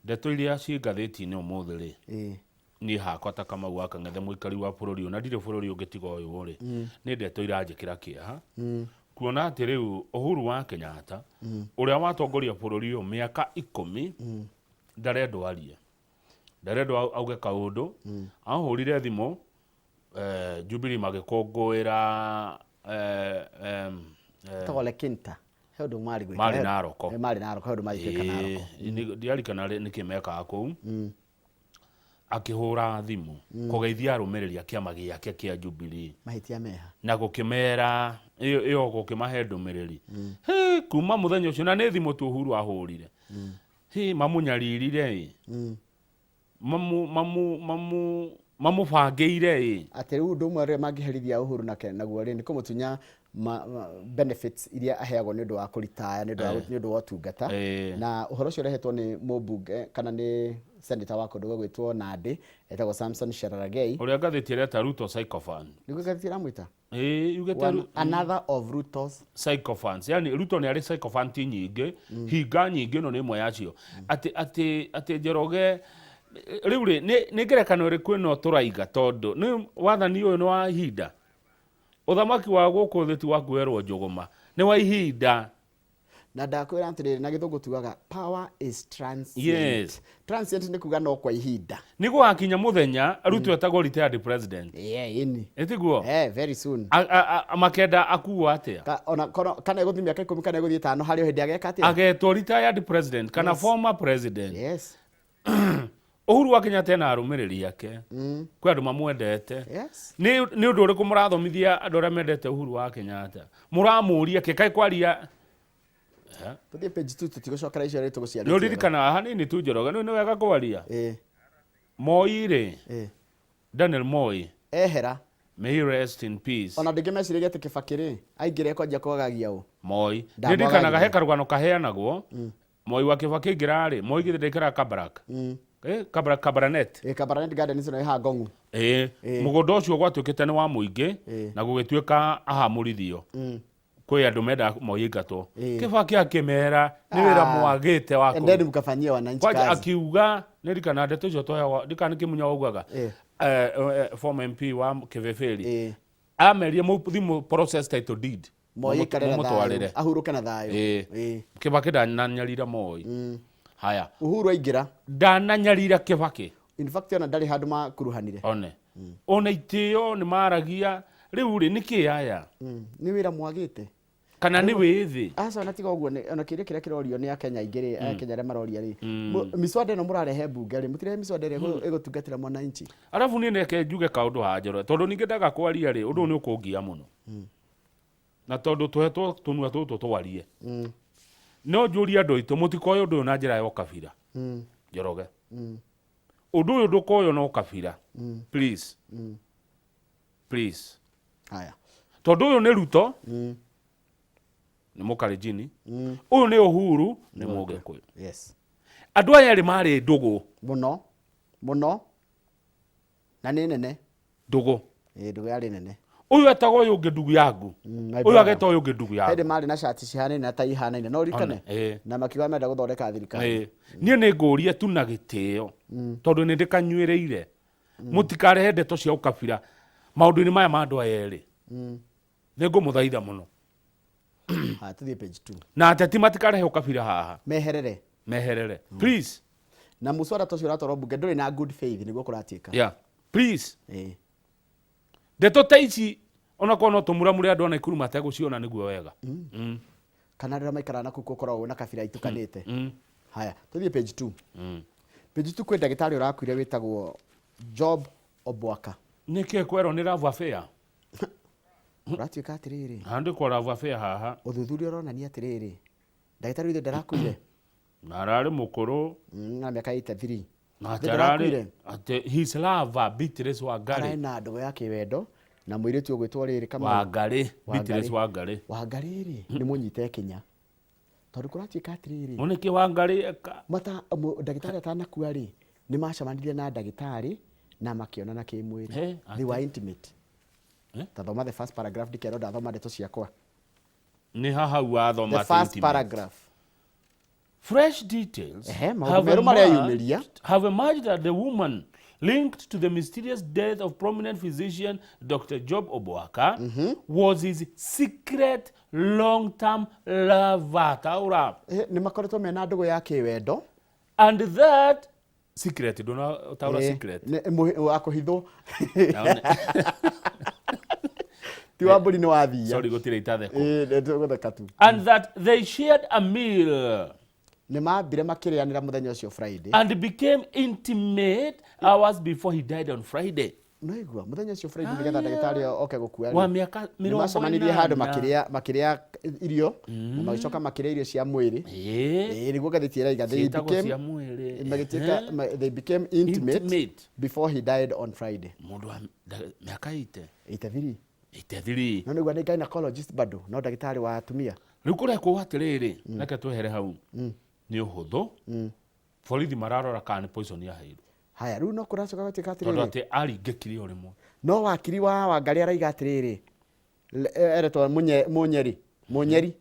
ndeto iria ciĩ ngathĩti-inĩ ũmũthĩ rĩ, niĩ hakwa ta Kamau wa Kang'ethe mũikari wa bũrũri ũyũ, na ndirĩ bũrũri ũngĩ tiga ũyũ rĩ, nĩ ndeto iranjĩkĩra kĩeha. Kuona atĩ rĩu Uhuru wa Kenyatta, ũrĩa watongoria bũrũri ũyũ mĩaka 10, ndarendwo arie. Ndarendwo auge kaũndũ. Ahũrire thimũ, Jubilee magĩkũngũĩra, Etagwo Lekinta. He ũndũ marĩ gwĩka. Marĩ Naroko. Marĩ Naroko, he ũndũ marĩ gwĩka Naroko. Ndiarikana nĩkĩ mekaga kũu. Akĩhũra thimũ, kũgeithia arũmĩrĩri a kĩama gĩake kĩa Jubilee. Mahĩtia meha. Na gũkĩmera, ĩyo gũkĩmahe ndũmĩrĩri. Hĩ, kuma mũthenya ũcio, na nĩ thimũ tu Uhuru ahũrire. Hĩ, mamũnyaririre ĩ. Mamũbangĩire ĩ. Atĩ rĩu ũndũ ũmwe ũrĩa mangĩherithia Uhuru nake naguo rĩ, nĩ kũmũtunya Benefits iria aheagwo nĩ ũndũ wa kũritaya, nĩ ũndũ wa ũtungata. Na ũhoro ũcio ũrehetwo nĩ mũmbunge kana nĩ senator wa kũndũ gũgwĩtwo Nandi, etagwo Samson Cherargei. Ũrĩa ngathĩti ĩreta Ruto sycophant. Nĩguo ngathĩti ĩramwĩta. Ĩĩ, yugĩte Another of Ruto's sycophants. Yani Ruto nĩ arĩ sycophant nyingĩ, hinga nyingĩ, ĩno nĩ ĩmwe yacio. Atĩ Njoroge rĩu rĩ, nĩ ngerekano ĩrĩkũ ĩno tũraiga, tondũ nĩ wathani ũyũ nĩ wa ihinda. Ũthamaki wa gũkũ thĩ ti wa kuoerwo njũgũma, nĩ wa ihinda. Na ndakwĩra atĩrĩrĩ, na Gĩthũngũ tugaga power is transient. Transient nĩ kuga no kwa ihinda. Nĩ gũgakinya mũthenya Ruto etagwo retired president. Yeah, ĩni. Ĩtiguo? Eh, very soon. Makenda akuo atĩa? Ona kana ĩgũthiĩ mĩaka 10 kana ĩgũthiĩ 5, harĩ o hĩndĩ ageka atĩa? Agetwo retired president kana former president. Uhuru wa Kenyatta ena arũmĩrĩri ake. Kwĩ andũ mamwendete. Nĩ ũndũ ũrĩkũ mũrathomithia andũ arĩa mendete Uhuru wa Kenyatta? Mũramũria kĩ kaĩ kwaria? Tũthiĩ page 2, tũtigũcokera icio rĩ tũgũciarĩtie. Nĩ ũririkanaga hanini tu, Njoroge, nĩ wega kwaria. Moi rĩ, Daniel Moi. Ehera. May he rest in peace. Ona ndingĩmeciragia atĩ Kibaki rĩ, aingĩra ekwanjia kwagagia ũ. Moi. Ndamwagagia. Ndirikanaga he karũgano kaheanagwo. Moi wa Kibaki aingĩra rĩ, Moi githĩ ndaikaraga Kabarak? Kabarak, Kabarnet. Ĩ, Kabarnet Gardens ĩno ĩ haha Ngong'u. Ĩ, mũgũnda ũcio gwatuĩkĩte nĩ wa mũingĩ na gũgĩtuĩka ahamũrithio. Kwĩ andũ mendaga Moi aingatwo. Kibaki akĩmera nĩ wĩra mwagĩte wa Endeni mkafanyie wananchi Kwanja kazi. akiuga, nĩririkana ndeto icio twaheagwo, ndikana nĩ Kĩmunya waugaga, former MP wa Kĩbĩbĩri. Amerie mũthiĩ process title deed. Moi aikare na thayũ, Mũmũtwarĩre. ahurũke na thayũ. Kibaki ndananyarira Moi. Haya. Uhuru aingĩra. Ndananyarira Kibaki. In fact ona ndarĩ handũ makuruhanire. One. Ona itĩo nĩ maragia. Rĩu rĩ, nĩkĩ aya? Nĩ wĩra mwagĩte. Kana nĩ wĩthĩ? Aca, ona tiga ũguo, ona kĩũria kĩrĩa kĩrorio nĩ Akenya aingĩ rĩ, Akenya arĩa maroria rĩ, mĩswada ĩno mũrarehe mbunge rĩ, mũtirehe mĩswada ĩrĩa ĩgũtungatĩra mwananchi. Arabu niĩ reke njuge kaũndũ haha, Njoroge, tondũ ningĩ ndaga kwaria rĩ, ũndũ ũyũ nĩ ũkũngia mũno. Na tondũ tũhetwo tũnua tũtũ twarie. No njũrie andũ aitũ, mũtikoe ũndũ ũyũ na njĩra ya ũkabira. Njoroge. Ũndũ ũyũ ndũkoywo na ũkabira. Please. Please. Haya. Tondũ ũyũ nĩ Ruto, nĩ Mũkalenjini. Ũyũ nĩ Uhuru, nĩ Mũgĩkũyũ. Andũ aya erĩ marĩ ndũgũ. Mũno. Mũno. Na nĩ nene. Ndũgũ. Ĩ, ndũgũ yarĩ nene. Ũyũ etagwo ũyũ ũngĩ ndugu yangu. My Ũyũ brother. ageta ũyũ ũngĩ ndugu yangu. Hĩndĩ marĩ na cati cihanaine na tai ihanaine, no ũririkane? One, ĩ. Na makiuga menda gũthondeka thirikari. Ĩ. Niĩ nĩ ngũria tu na gĩtĩo, tondũ nĩ ndĩkanyuĩrĩire. Mũtikarehe ndeto cia ũkabira maũndũ-inĩ maya ma andũ aya erĩ. Nĩ ngũmũthaitha mũno. Haya, tũthiĩ page 2. Na ateti matikarehe ũkabira haha. Meherere. Meherere. Please. Na mũswada ta ũcio ũratwarwo mbunge ndũrĩ na good faith, nĩguo kũratuĩka. Yeah. Please. Ndeto ta ici onakorwo no tũmuramure andũ a Naikuru mategũciona nĩguo wega. Kana andũ arĩa maikaraga na kũu gũkoragwo na kabira itukanĩte. Haya, tũthiĩ page 2. Page 2 kwĩ ndagĩtarĩ ũrakuire wĩtagwo Job Obwaka. Nĩkĩ kwerwo nĩ love affair? Ũratuĩka atĩrĩrĩ. Handĩkwo love affair haha. Ũthuthuria ũronania atĩrĩrĩ, ndagĩtarĩ ũyũ ndarakuire. Na ararĩ mũkũrũ. Na mĩaka 83. Na atĩ Ndarakuire. ararĩ atĩ his lover Beatrice Wangari. Ararĩ na ndũgũ ya kĩwendo na mũirĩtu ũgwĩtwo rĩrĩ Kamau. Wangari, Beatrice Wangari. Wangari rĩ, nĩ mũnyite Kenya. Tondũ kũratuĩka atĩrĩrĩ. Nĩ kĩ Wangari eka? Mata, ndagĩtarĩ atanakua rĩ, nĩ macemanirie na ndagĩtarĩ na makĩonana kĩmwĩrĩ. He, They were atĩ. intimate. Ta thoma the first paragraph, ndikerwo ndathoma ndeto ciakwa. Nĩ haha hau wathoma The atĩ first intimate. paragraph. Fresh details Ehe, maũndũ merũ mareyumĩria. have emerged that the woman linked to the mysterious death of prominent physician Dr. Job Obwaka was his secret long-term lover. Taura. Nĩ makoretwo mena ndũgũ ya kĩwendo. And that secret, ndũna taura secret. Wa kũhithwo. Ti wa mbũri nĩ wathia. Sorry, gũtirĩ itatheko. Nĩ tũgũtheka tu. And that they shared a meal. Nĩ mambire makĩrĩanĩra mũthenya ũcio Friday. And became intimate hours before he died on Friday. No igua mũthenya ũcio Friday nĩgetha ndagĩtarĩ oke gũkua rĩ, Wa mĩaka nĩ mĩrongo macemanirie handũ ĩnana. makĩrĩa irio na magĩcoka makĩrĩa irio cia mwĩrĩ. Nĩguo ngathĩti ĩraiga, they Ciĩtagwo became cia mwĩrĩ. magĩtuĩka they became intimate Intimate. before he died on Friday. Mũndũ wa mĩaka 80. 83. 83. No nĩguo nĩ gynecologist bado no ndagĩtarĩ wa atumia. Rĩu kũrekwo atĩrĩrĩ, reke twehere hau nĩ ũhũthũ. Borithi mararora kana nĩ poison yaheirwo. Haya, rĩu no kũracoka gũtuĩka Tondũ atĩrĩrĩ, atĩ aringĩkire o rĩmwe. No wakiri wa Wangarĩ araiga atĩrĩrĩ, eretwo Munyeri Munyeri.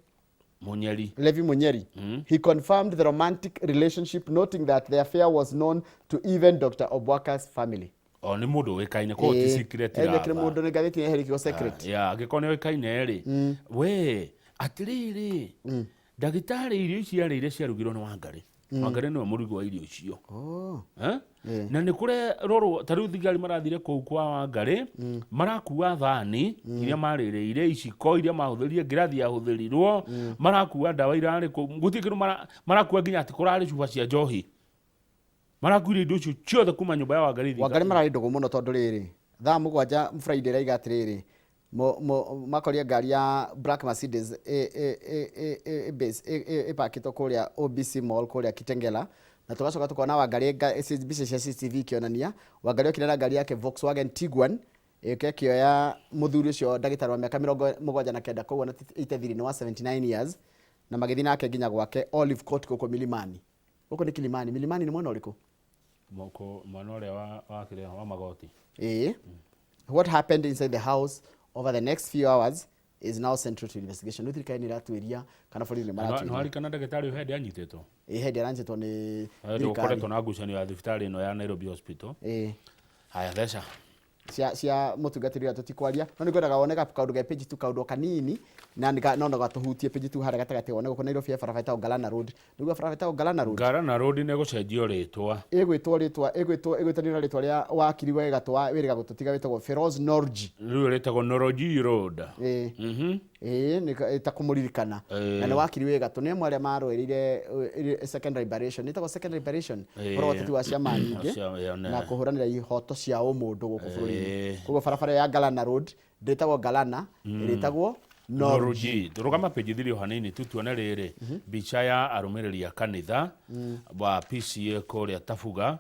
Munyeri. Levi Munyeri. He confirmed the romantic relationship, noting that the affair was known to even Dr. Obwaka's family. O nĩ mũndũ ũĩkaine, koguo ti secret. Ĩĩ, raba. Mũndũ nĩ ngathĩti nĩ kiugo secret. Ya, angĩkorwo nĩ ũĩkaine rĩ, we atĩrĩrĩ, ndagĩtarĩ, irio ici arĩire ciarugirwo nĩ Wangarĩ. Wangarĩ nĩwe mũrugi wa irio icio. Oh. Eh? Na nĩ kũrerorwo ta rĩu thigari marathire kũu kwa Wangarĩ, marakua thani iria marĩrĩire, iciko iria mahũthĩrire, ngirathi yahũthĩrirwo, marakua ndawa irarĩ kũu, gũtirĩ kĩndũ marakua, nginya atĩ kũrarĩ cuba cia njohi, marakuire indo icio ciothe kuma nyũmba ya Wangarĩ. Wangarĩ mararĩ ndũgũ mũno, tondũ rĩrĩ, thaa 7 Friday ĩraiga atĩrĩrĩ, makoria ngari ya black Mercedes ĩpakĩtwo kũrĩa OBC Mall kũrĩa Kitengela, na tũgacoka tũkona Wangarĩ mbica cia CCTV ikĩonania Wangarĩ okire na ngari yake Volkswagen Tiguan, ĩũke ĩkĩoya mũthuri ũcio ndagĩtarĩ wa mĩaka 79, koguo na 83 nĩ wa 79 years, na magĩthiĩ nake nginya gwake Olive Court gũkũ Milimani. Gũkũ nĩ Kilimani. Milimani nĩ mwena ũrĩkũ? Moko mwena ũrĩa wa kĩrĩa wa magoti. Ĩĩ. What happened inside the house over the next few hours is now central to investigation. Rĩu thirikari nĩ ĩratuĩria kana borithi nĩ Nĩ maratuĩria. warikana ndagĩtarĩ ũyũ hĩndĩ anyitĩtwo? Ĩĩ, hĩndĩ aranyitĩtwo nĩ Hĩndĩ thirikari. gũkoretwo na ngucanio ya thibitarĩ ĩno ya Nairobi Hospital. Haya, theca. Cia mũtungatĩri ũrĩa tũtikwaria, no nĩ ngwendaga wone kaũndũ ge page 2, kaũndũ o kanini na no gatũhutie page 2 harĩa gatagatĩ, wone gũkũ Nairobi he barabara ĩtagwo Galana Road. Nĩguo barabara ĩtagwo Galana Road. Galana Road nĩ gũcenjio rĩtwa. Ĩgwĩtwo rĩtwa, ĩgwĩtanio na rĩtwa rĩa wakiri wa gatũ wa wĩrĩga gũtũtiga wĩtagwo Feroz Norji. Rĩu rĩtagwo Noroji Road. Ĩĩ. Ĩĩ, nĩ ta kũmũririkana. Na nĩ wakiri wĩ gatũ, nĩ amwe arĩa marũĩrĩire second liberation, ĩtagwo second liberation, ũhoro wa ũteti wa ciama nyingĩ na kũhũranĩra ihoto cia ũmũndũ gũkũ bũrũri-inĩ. Koguo barabara ya Galana Road ndĩtagwo Galana, ĩrĩtagwo Norji. Norji. Rũgama page 3 o hanini tu tuone rĩrĩ mbica ya arũmĩrĩri a kanitha wa PCA kũrĩa Tabuga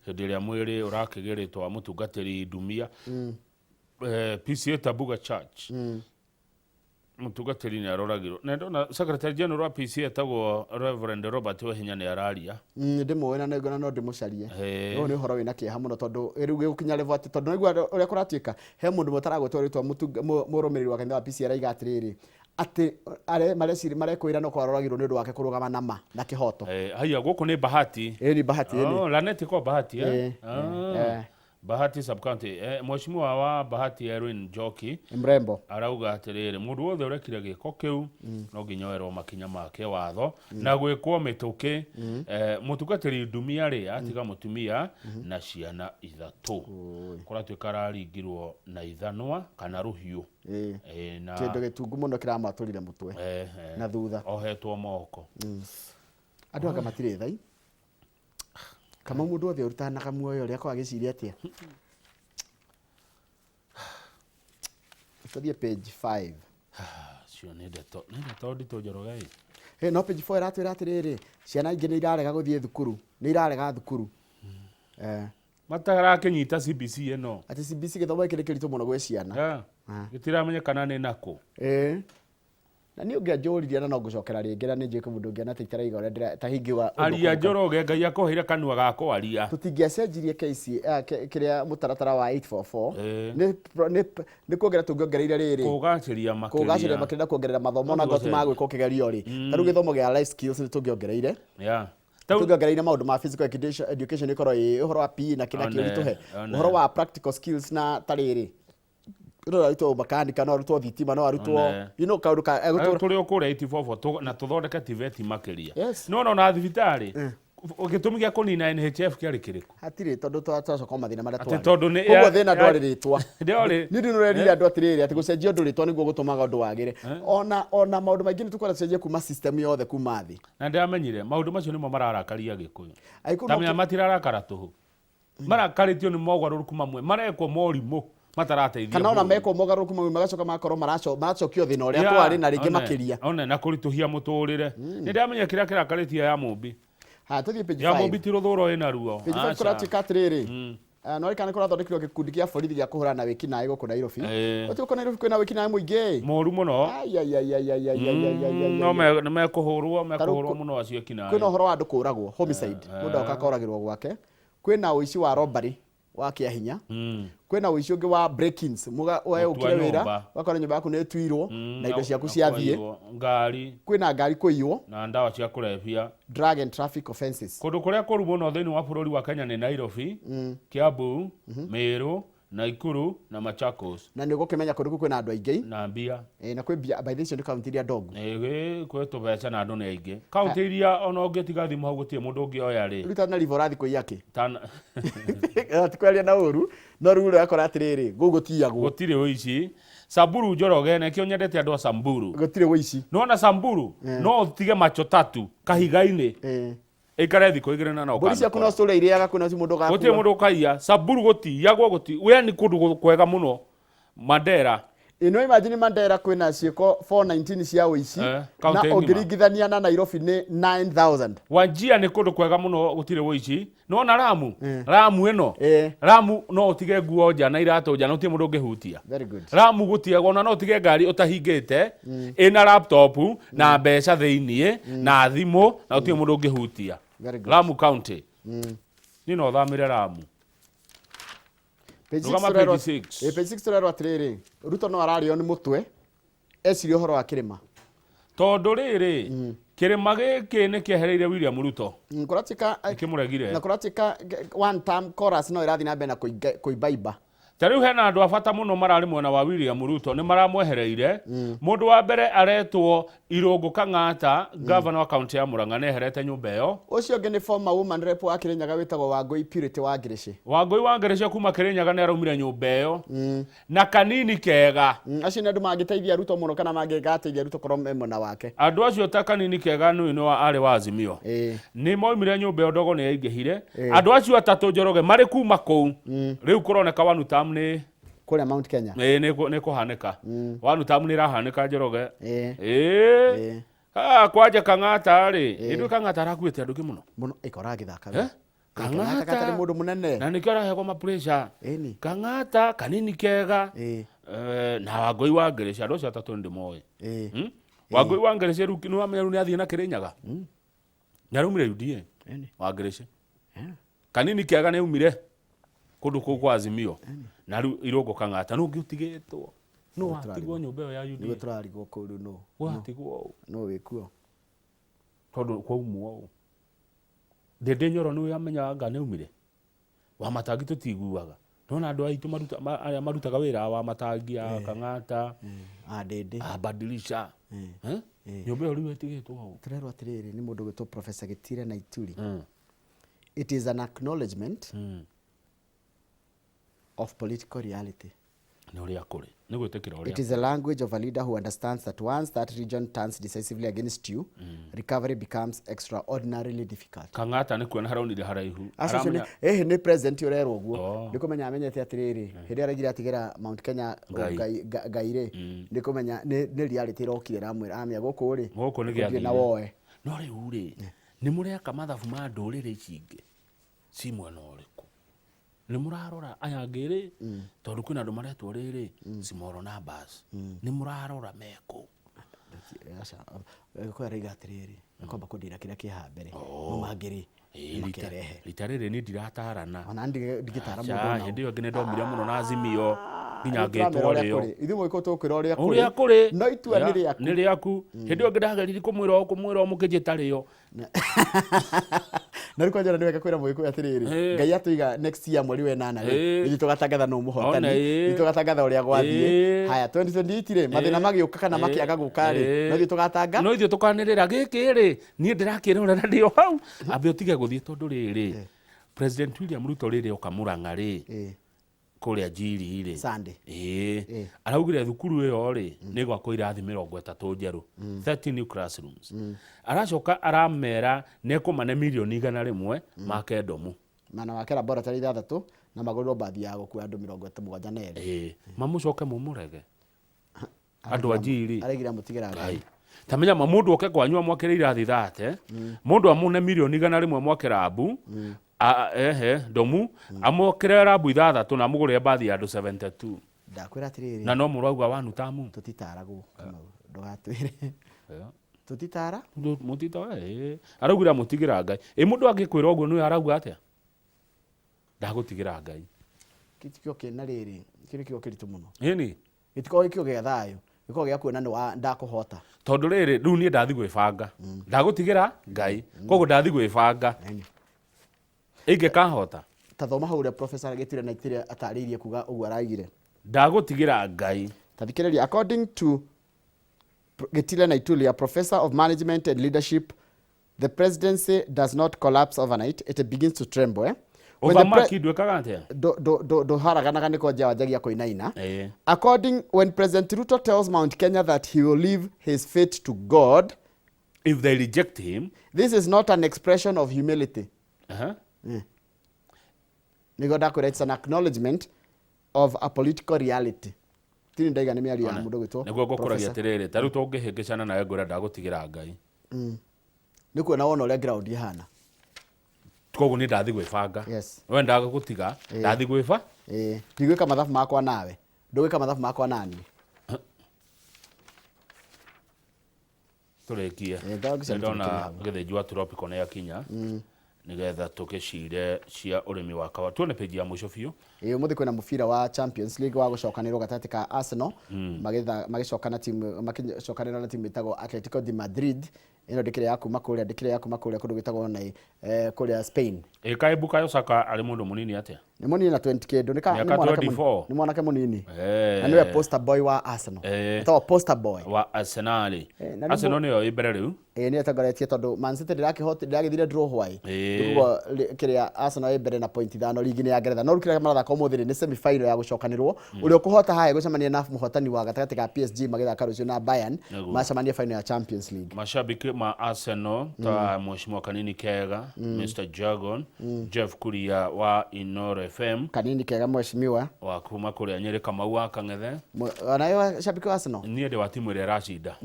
hĩndĩ ĩrĩa mwĩrĩ ũrakĩgĩrĩtwo wa mũtungatĩri Ndumia, PCA Tabuga Church. Mũtungatĩri nĩ aroragirwo na ndona secretary general wa PCA etagwo Reverend Robert Wahinya nĩ araria. Ndĩmũĩ na nĩngona no ndĩmũcarie. Ũyũ nĩ ũhoro wĩna kĩeha mũno, tondũ rĩu gĩgũkinya level atĩ tondũ naigua ũrĩa kũratuĩka, he mũndũ ũmwe ũtaragwetwo rĩtwa, mũrũmĩrĩri wa kanitha wa PCA, araiga atĩrĩrĩ, atĩ mareciri marekwĩra no kwaroragirwo nĩ ũndũ wake kũrũgama na ma na kĩhoto. Haya, gũkũ nĩ Bahati. Ĩĩ, nĩ Bahati, ĩĩ. Oh, Lanet kwa Bahati, eh? Ĩĩ. Ah. Bahati sub-county. Mheshimiwa wa Bahati Erwin Njoki Mrembo. arauga atĩrĩrĩ, mũndũ wothe ũrekire gĩko kĩu no nginya oerwo makinya make watho na gwĩkwo mĩtũkĩ. Mũtungatĩri Ndumia rĩ, atiga mũtumia na ciana ithatũ. Kũratuĩka araringirwo na ithanwa kana rũhiũ. Na Kĩndũ gĩtungu mũno kĩramwatũrire mũtwe na thutha. Ohetwo moko. Andũ anga matirĩ thai kama mũndũ wothe ũrutanaga muoyo ũrĩa akorwo agĩciria atĩa. Tũthiĩ page 5. Cio nĩ ndeto nditũ, Njoroge. Hey, no page 4 ĩratwĩra atĩrĩrĩ, ciana ingĩ nĩ irarega gũthiĩ thukuru, nĩ irarega thukuru. Matarakĩnyita CBC ĩno. Atĩ CBC, gĩthomo gĩkĩ nĩ kĩritũ mũno gwĩ ciana. Gĩtiramenyekana nĩ nakũ. Ĩĩ. Na niĩ ũngĩanjũririe na no ngũcokera rĩngĩ, na nĩ njũĩ kwĩ mũndũ ũngĩona ta itaraiga ũrĩa ta hingiuga ũndũ Aria. ũkũrũka. Njoroge, Ngai akũheire kanua ga kwaria. Tũtingĩacenjirie KC kĩrĩa mũtaratara wa 844. Nĩ kuongerera tũngĩongereire rĩrĩ. Kũgacĩria kũgacĩria makĩria. Makĩria na kuongerera mathomo na No ngoti ma gwĩkwo kĩgerio rĩ, ta rĩu gĩthomo gĩa life skills nĩ tũngĩongereire. Tũngĩongereire maũndũ ma physical education ĩkorwo ĩ ũhoro wa PE na kĩna kĩritũhe, ũhoro wa practical skills, na ta rĩrĩ no arutwo makanika, no arutwo thitima, no arutwo kaũndũ ka egũtũra. Tũrĩ o kũrĩa 844 na tũthondeke TVET makĩria. Yes. No ona thibitarĩ, gĩtũmi gĩa kũnina NHIF kĩarĩ kĩrĩkũ? Hatirĩ, tondũ twacoka o mathĩna marĩa Atĩ twarĩ. tondũ nĩ Koguo thĩna ndwarĩ rĩtwa. Ndwarĩ. Nĩ ndĩ nĩũrerire andũ atĩrĩrĩ, atĩ gũcenjia ũndũ rĩtwa nĩguo gũtũmaga ũndũ wagĩre. Ona maũndũ maingĩ nĩ tũkwenda tũcenjie kuma system yothe kuma thĩ. Na ndĩramenyire maũndũ macio nĩmo mararakaria Gĩkũyũ. Agĩkũyũ Ta menya matirarakara tũhũ, marakarĩtio nĩ mogarũrũku mamwe marekwo, morimũ matarateithia Kana ona bũrũri. mekwo mogarũrũku mamwe, magacoka magakorwo maracokio thĩna ũrĩa twarĩ na rĩngĩ makĩria. One na kũritũhia mũtũrĩre. Nĩ ndĩramenya kĩrĩa kĩrakarĩtie ya Mũmbi. Haya, tũthiĩ page Ya 5. Mũmbi ti rũthũro ĩna ruo. Page 5 Aca. kũratuĩka atĩrĩrĩ. No rĩka nĩ kũrathondekirwo gĩkundi kĩa borithi gĩa kũhũrana na wĩkinaĩ gũkũ Nairobi. Eh. Gũtirĩ gũkũ Nairobi kwĩna wĩkinaĩ mũingĩ. Mũru mũno. Ai, ai, ai, ai, ai, ai, ai, ai, ai, ai, No ai. nĩ mekũhũrwo, mekũhũrwo mũno acio Kwĩna ekinaĩ. ũhoro wa andũ kũragwo, homicide, mũndũ agoka akoragĩrwo gwake. Kwĩna ũici wa robbery wa kĩa hinya. Kwĩna ũici ũngĩ wa break-ins, we Gũtua ũkire wĩra nyũmba. ũgakora nyũmba yaku nĩ ĩtuirwo na indo ciaku Na ciathiĩ. kũiywo ngari. Kwĩna ngari kũiywo. Na ndawa cia kũrebia. Drug and traffic offenses. Kũndũ kũrĩa kũru mũno thĩinĩ wa bũrũri wa Kenya nĩ Nairobi, Kiambu, Meru, Naikuru na Machakos. Na nĩ ũgũkĩmenya kũndũ kũu kwĩna andũ aingĩ. Na mbia. Na kwĩ mbia, by the way, icio nĩ kaunti iria ndongu. Ĩĩ, kwĩ tũbeca na andũ nĩ aingĩ. Kaunti iria ona ũngĩtiga thimũ hau gũtirĩ mũndũ ũngĩoya rĩ. Rĩu Tana River ũrathiĩ kũiya kĩ? Tana Ti kwaria na ũru, no rĩu ũrakora atĩrĩrĩ, gũkũ gũtiyagwo. Gũtirĩ ũici. Samburu Njoroge, nĩkĩo nyendete andũ a Samburu. Gũtirĩ ũici. Nĩwona Samburu, no ũtige macho tatu kahiga-inĩ. Ĩikare thikũ igĩrĩ na no Mbũri ciaku no ũkamĩkora. citũre irĩaga kwĩna ũcio mũndũ ũgakua. Gũtirĩ mũndũ ũkaiya. Samburu gũtiyagwo, gũti, yani kũndũ kwega mũno. Mandera. Ĩno imagine Mandera kwĩna ciĩko 419 cia ũici, na Kaunti ng'ima. ũngĩringithania na Nairobi nĩ 9000. Wajir nĩ kũndũ kwega mũno gũtirĩ ũici. Nĩwona Lamu? Lamu ĩno. Lamu no ũtige nguo nja na iratũ nja na gũtirĩ mũndũ ũngĩhutia. Very good. Lamu gũtiagwo ona no ũtige ngari ũtahingĩte, ĩna laptop na mbeca thĩiniĩ na thimũ na gũtirĩ mũndũ ũngĩhutia. Very good. Lamu County. Niĩ no thamĩre Lamu. Page six Rũgama tũrerwo page six. Page 6 tũrerwo atĩrĩrĩ, Ruto no ararĩo nĩ mũtwe eciria ũhoro wa kĩrĩma. Tondũ rĩrĩ, kĩrĩma gĩkĩ nĩ kĩehereire William Ruto. Kũratuĩka, Nĩkĩmũregire. Na kũratuĩka one term chorus no ĩrathiĩ na mbere na kũimbaimba. Ta rĩu hena andũ a bata mũno mararĩ mwena wa William Ruto nĩ maramwehereire. Mũndũ wa mbere aretwo Irũngũ Kang'ata, gavana wa kaunti ya Murang'a, nĩ eherete nyũmba ĩyo. Ũcio ũngĩ nĩ former woman rep wa Kĩrĩnyaga wĩtagwo Wangũi Purity wa Ngĩrĩcĩ. Wangũi wa Ngĩrĩcĩ kuma Kĩrĩnyaga nĩ araumire nyũmba ĩyo. Na kanini kega. Acio nĩ andũ mangĩteithia Ruto mũno kana mangĩgateithia Ruto korwo me mwena wake. Andũ acio ta kanini kega nĩ wa arĩ wa Azimio. Nĩ moimire nyũmba ĩyo ndogo nĩ yaingĩhire. Andũ acio atatũ Njoroge marĩ kuma kũu. Rĩu kũroneka one term nĩ kũrĩa Mount Kenya. Ĩĩ, nĩ kũhanĩka. One term nĩ ĩrahanĩka Njoroge. Ĩĩ. Kwanja Kang'ata rĩ, ĩndũ Kang'ata arakuĩte andũ aingĩ mũno. Mũno, ĩkora agĩthaka. Kang'ata. Kang'ata nĩ mũndũ mũnene. Na nĩkĩo arahegwo ma pressure. Kang'ata, kanini kega. Na Wangũi wa Ngĩrĩcĩ, andũ acio atatũ nĩ ndĩmoĩ. Wangũi wa Ngĩrĩcĩ rĩu nĩ wamenya rĩu nĩ athiĩ na Kĩrĩnyaga. Nĩ araumire UDA. Wa Ngĩrĩcĩ. Kanini kega nĩ aumire kũndũ kũu kwa Azimio. Na rĩu Irũngũ Kang'ata nũ ũngĩ ũtigĩtwo? Nũ watigwo nyũmba ĩyo ya UDA? Nĩguo tũrarigwo kũu rĩu nũ. Watigwo ũũ. Nũ wĩkuo? Tondũ kwaumwo ũũ. Ndĩndĩ Nyoro nĩ amenya anga nĩ aumire. Wa Matangi tũtiguaga. Nona andũ aitũ arĩa marutaga wĩra wa Matangi, a Kang'ata, A Ndĩndĩ. A Badilisha. Nyũmba ĩyo rĩu ĩtigĩtwo hau. Tũrerwo atĩrĩrĩ nĩ mũndũ ũgwĩtwo Professor Gĩtire na Ituri. It is an acknowledgement of political reality. Nĩ ũrĩa kũrĩ. Nĩ gwĩtĩkĩra ũrĩa It is the language of a leader who understands that once that region turns decisively against you, recovery becomes extraordinarily difficult. Kang'ata nĩ kuona haronire haraihu. Acio ũcio Aramenya nĩ president ũrerwo ũguo. Nĩ kũmenya amenyete atĩrĩrĩ, hĩndĩ ĩrĩa araigire atigĩra Mount Kenya Ngai. Ngai rĩ, nĩ kũmenya nĩ reality ĩrokire ĩramwĩra amenya gũkũ rĩ, Gũkũ nĩ gũthiĩ na gĩathire. woe. No rĩu rĩ, nĩ mũreka mathabu ma ndũrĩrĩ ici ingĩ ci mwena ũrĩkũ? Nĩ mũrarora aya angĩ rĩ, tondũ kwĩna andũ maretwo rĩrĩ, small numbers. Nĩ mũrarora mekũ? Aca, kwĩ araiga atĩrĩrĩ, nĩ kwamba kũndira kĩrĩa kĩ haha mbere. Mau mangĩ rĩ, makerehe. Rita rĩrĩ niĩ ndiratarana. Ona ndingĩtara Aca, mũndũ ona hĩndĩ ĩyo ĩngĩ nĩ ndomire mũno na Azimio, nginya Rĩu tũramera ngĩtwo ũrĩa rĩo. kũrĩ. Ithuĩ mũgĩkũyũ tũgũkwĩra ũrĩa kũrĩ. Ũrĩa kũrĩ. No itua nĩ rĩaku. Nĩ rĩaku. Hĩndĩ ĩyo ĩngĩ ndageririe kũmwĩra ũũ, kũmwĩra ũũ, mũkĩnjĩta rĩo. Na rĩu kwanja nĩ wega kwĩra mũgĩkũyũ atĩrĩrĩ, Ngai atũiga next year mweri wa ĩnana rĩ, ithuĩ tũgatangatha nũ mũhotani, ithuĩ tũgatangatha ũrĩa gwathiĩ. Haya, 2028 rĩ, mathĩna magĩũka kana makĩaga gũka rĩ, no ithuĩ tũgatanga. No ithuĩ tũkanĩrĩra gĩkĩ rĩ, niĩ ndĩrakĩrorera ndĩ o hau. Ambe ũtige gũthiĩ tondũ rĩrĩ, President William Ruto rĩrĩ oka Murang'a rĩ, kũrĩa Njiri rĩ. Sunday. Araugire thukuru ĩyo rĩ, nĩ gwakwo irathi mĩrongo ĩtatũ njerũ. 30 new classrooms. Aracoka aramera nĩ ekũmane mirioni igana rĩmwe make ndomu. Mana wake laboratory ithathatũ na magũrĩrwo mbathi ya gũkua andũ mĩrongo ĩtatũ mũgwanja na erĩ. Mamũcoke mũmũrege. Andũ a Njiri. Araigire amũtigĩra Ngai. Ngai. Ta menya ma mũndũ oke kwanyu amwakĩre irathi thate, mũndũ amũne mirioni igana rĩmwe mwake rabu, Ehe ndomu amokĩre rambu ithathatũ na amũgũrĩre mbathi ya andũ 72. Ndakwĩra atĩrĩrĩ. Na no mũrauga wanu tamu. Tũtitaragwo, Kamau, ndũgatwĩre tũtitara. Mũtita araugire amũtigĩra Ngai. Ĩ mũndũ angĩkwĩra ũguo nĩwe arauga atĩa? Ndagũtigĩra Ngai. Gĩtikio kĩna rĩrĩ, kĩu nĩ kiugo kĩritũ mũno. Ĩni. Gĩtikoragwo gĩ kiugo gĩa thayũ, gĩkoragwo gĩa kuona nĩ wa ndakũhota. Tondũ rĩrĩ, rĩu niĩ ndathi gwĩbanga. Ndagũtigĩra Ngai. Koguo ndathi gwĩbanga. Ingĩkahota. Ta thoma hau ũrĩa Professor Gĩture na Itire atarĩirie kuga ũguo araugire. Ndagũtigĩra Ngai. Ta thikĩrĩria, according to Gitile Naitulia, professor of management and leadership, the presidency does not collapse overnight, it begins to tremble. Eh? When the Ũthamaki ndwĩkaga atĩa? Ndũharaganaga nĩ kwanjia wanjagia kũinaina. Ĩĩ. When President Ruto tells Mount Kenya that he will leave his fate to God, if they reject him, this is not an expression of humility. Nĩguo ndakwĩra, it's an acknowledgement of a political reality. Tini ndaiga nĩ mĩario ya mũndũ gwĩtwo Nĩguo ngũkũragia Professor. atĩrĩrĩ, ta rĩu tũngĩhĩngĩcana nawe ngwĩra ndagũtigĩra Ngai. Nĩ kuona wona ũrĩa ground ihana. Koguo niĩ ndathi gwĩbanga. Yes. We ndagũtiga, ndathi gwĩba. Ĩĩ, ndigwĩka mathabu makwa nawe. Ndũgwĩka mathabu makwa nani. Tũrĩkie. Ĩĩ, ndagũcia Nĩndona nĩtũrĩkie hau. Gĩthĩnji wa Tropical nĩ akinya. Nĩgetha tũgĩcire cia ũrĩmi wa kawa. Tuone page ya mũico biũ. Ĩĩ, ũmũthĩ kwĩna mũbira wa Champions League wa gũcokanĩrwo gatagatĩ ka Arsenal magĩcoka na timu, magĩcokanĩrwo na timu ĩtagwo Atletico de Madrid. Ĩno ndĩkĩrĩ ya kuma kũrĩa, ndĩkĩrĩ ya kuma kũrĩa kũndũ gwĩtagwo na kũrĩa Spain. Ĩ kaĩ Bukayo Saka arĩ mũndũ mũnini atĩa? Nĩ mũnini na 20 kĩndũ, nĩ ka, nĩ Mĩaka mwanake 24. nĩ mwanake mũnini. Na nĩwe poster boy wa Arsenal. Etagwo poster boy. Wa Arsenal. Na nĩ Arsenal nĩyo ĩ mbere rĩu. Ĩĩ, nĩyo ĩtongoretie tondũ Man City ndĩragĩthire draw hwaĩ. Koguo kĩrĩa Arsenal ĩ mbere na point ithano ligi-inĩ ya Ngeretha. No rĩu kĩrĩa marathaka ũmũthĩ rĩ, nĩ semi final ya gũcokanĩrwo. Ũrĩa ũkũhota haha egũcemania na mũhotani wa gatagatĩ ka PSG magĩthaka rũciũ na Bayern. Macemanie final ya Champions League. Mashabiki ma Arsenal ta Mheshimiwa Kanini Kega, Mr Jargon, Jeff Kuria wa Inoro FM. Kanini Kega mheshimiwa. Wa kuma kũrĩa Nyeri Kamau wa Kang'ethe. Onawe wa shabiki wa Arsenal? Niĩ ndĩ wa timu ĩrĩa ĩracinda.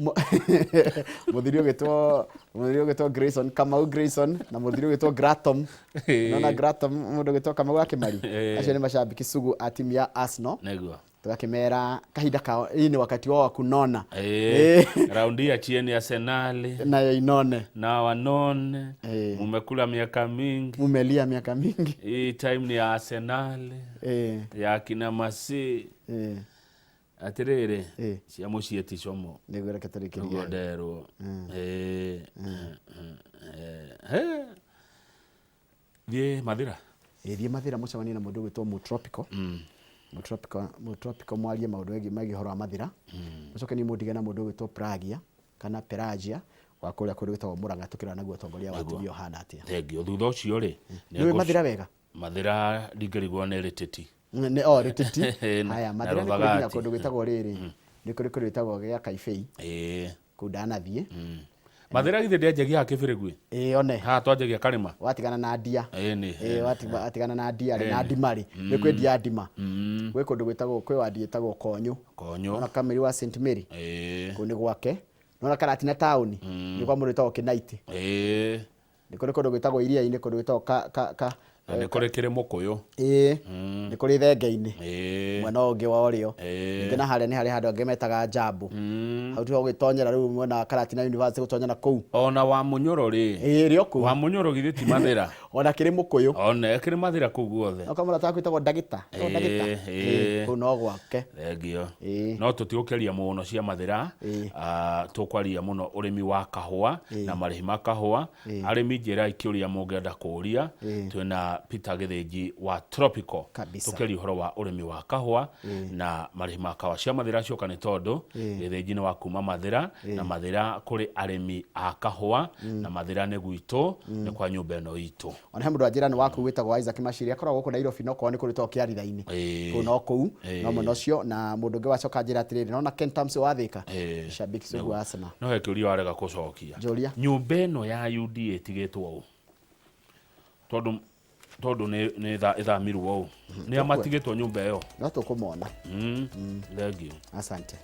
Mũthuri ũgwĩtwo Grayson, Kamau Grayson, na mũthuri ũgwĩtwo Gratom. Nona Gratom, mũndũ ũgwĩtwo Kamau wa Kĩmari. Acio nĩ mashabiki sugu a timu ya Arsenal. Nĩguo. Tũgakĩmera kahinda kao, hii ni wakati wao wa kunona. Raundi ya chini Arsenal. Nayo inone. Na wanone. Mumekula miaka mingi. Mumelia miaka mingi. Hii time ni ya Arsenal. Ya kina Masi. Atĩrĩrĩ, cia mũciĩ ti como. Nĩguo reke tũrĩkĩrie. Nĩguo nderwo. Thiĩ Mathĩra. Thiĩ Mathĩra mũcemanie na mũndũ ũgwĩtwo Mũtropical. Mũtropical, Mũtropical mwarie maũndũ megiĩ ũhoro wa Mathĩra. Mũcoke niĩ mũndige na mũndũ ũgwĩtwo Pragia kana Pelagia wa kũrĩa kũndũ gwĩtagwo Mũrang'a tũkĩrora naguo ũtongoria wa atumia ũhana atĩa. Thengiũ. Thutha ũcio rĩ, Nĩ ũĩ Mathĩra wega? Mathĩra ndingĩrigwo nĩ Rĩtĩti. Nĩ, o, Rĩtĩti. Na Haya, Mathĩra nĩ kũrĩ nginya Rũthagati. kũndũ gwĩtagwo rĩrĩ. Nĩ kũrĩ kũndũ gwĩtagwo gĩa Kaibei. Kũu ndanathiĩ. Mathĩra githĩ ndĩanjagia haha Kĩbĩrĩgui? Ĩĩ, one. Haha twanjagia karĩma. Watigana na ndia. Ĩĩ, nĩ. Ĩĩ, watigana na ndia rĩ, na ndima rĩ. Nĩ kwĩ ndia ndima. Gwĩ kũndũ gwĩtagwo, kwĩ wadi ĩtagwo Konyũ. Konyũ. Ona Kamĩri wa Saint Mary. Kũu nĩ gwake. Nona Karatina taũni. Nĩ kwa mũndũ wĩtagwo Kĩnaiti. Nĩ kũrĩ kũndũ gwĩtagwo Iria-inĩ, kũndũ gwĩtagwo ka, ka, ka, Na nĩ kũrĩ kĩrĩ Mũkũyũ. Ĩĩ. Nĩ kũrĩ Thenge-inĩ. Mwena ũngĩ wa ũrĩo. Ningĩ na harĩa nĩ harĩ handũ angĩ metaga Njambu. Hau tiho ũgĩtonyera rĩu mwena wa Karatina University gũtonya na kũu. Ona wa Mũnyoro rĩ. Ĩĩ, rĩ o kũu. Wa Mũnyoro githĩ ti Mathĩra. Ona kĩrĩ Mũkũyũ. Ona kĩrĩ Mathĩra kũu guothe. No kamũrata waku wĩtagwo Ndagĩta. Wĩtagwo Ndagĩta. Ĩĩ, kũu no gwake. Thengio. No tũtigũkĩaria mũno cia Mathĩra. Tũkwaria mũno ũrĩmi wa kahũa na marĩhi ma kahũa. Arĩmi njĩrai kĩũria mũngĩenda kũũria. Twĩna Peter Gĩthĩnji wa Tropical. Tũkĩaria ũhoro wa ũrĩmi wa kahũa na marĩhi ma kahũa. Cia Mathĩra cioka nĩ tondũ Gĩthĩnji nĩ wa kuma Mathĩra na Mathĩra kũrĩ arĩmi a kahũa na Mathĩra nĩ gwitũ, nĩ kwa nyũmba ĩno itũ. Ona he mũndũ anjĩra nĩ waku wĩtagwo Isaac Mashiri akoragwo gũkũ Nairobi no korwo nĩ kũrĩ wĩtagwo Kĩaritha-inĩ. Kũu no kũu, no mwena ũcio na mũndũ ũngĩ wacoka anjĩra atĩrĩrĩ, nona Ken Thompson wa Thĩka? Shabiki sugu wa Arsenal. No he kĩũria warega gũcokia. Njũria. Nyũmba ĩno ya UDA ĩtigĩtwo ũũ? Tondũ nĩ ĩthamirwo ũũ. Nĩ amatigĩtwo nyũmba ĩyo? No tũkũmona. Thank you. Asante.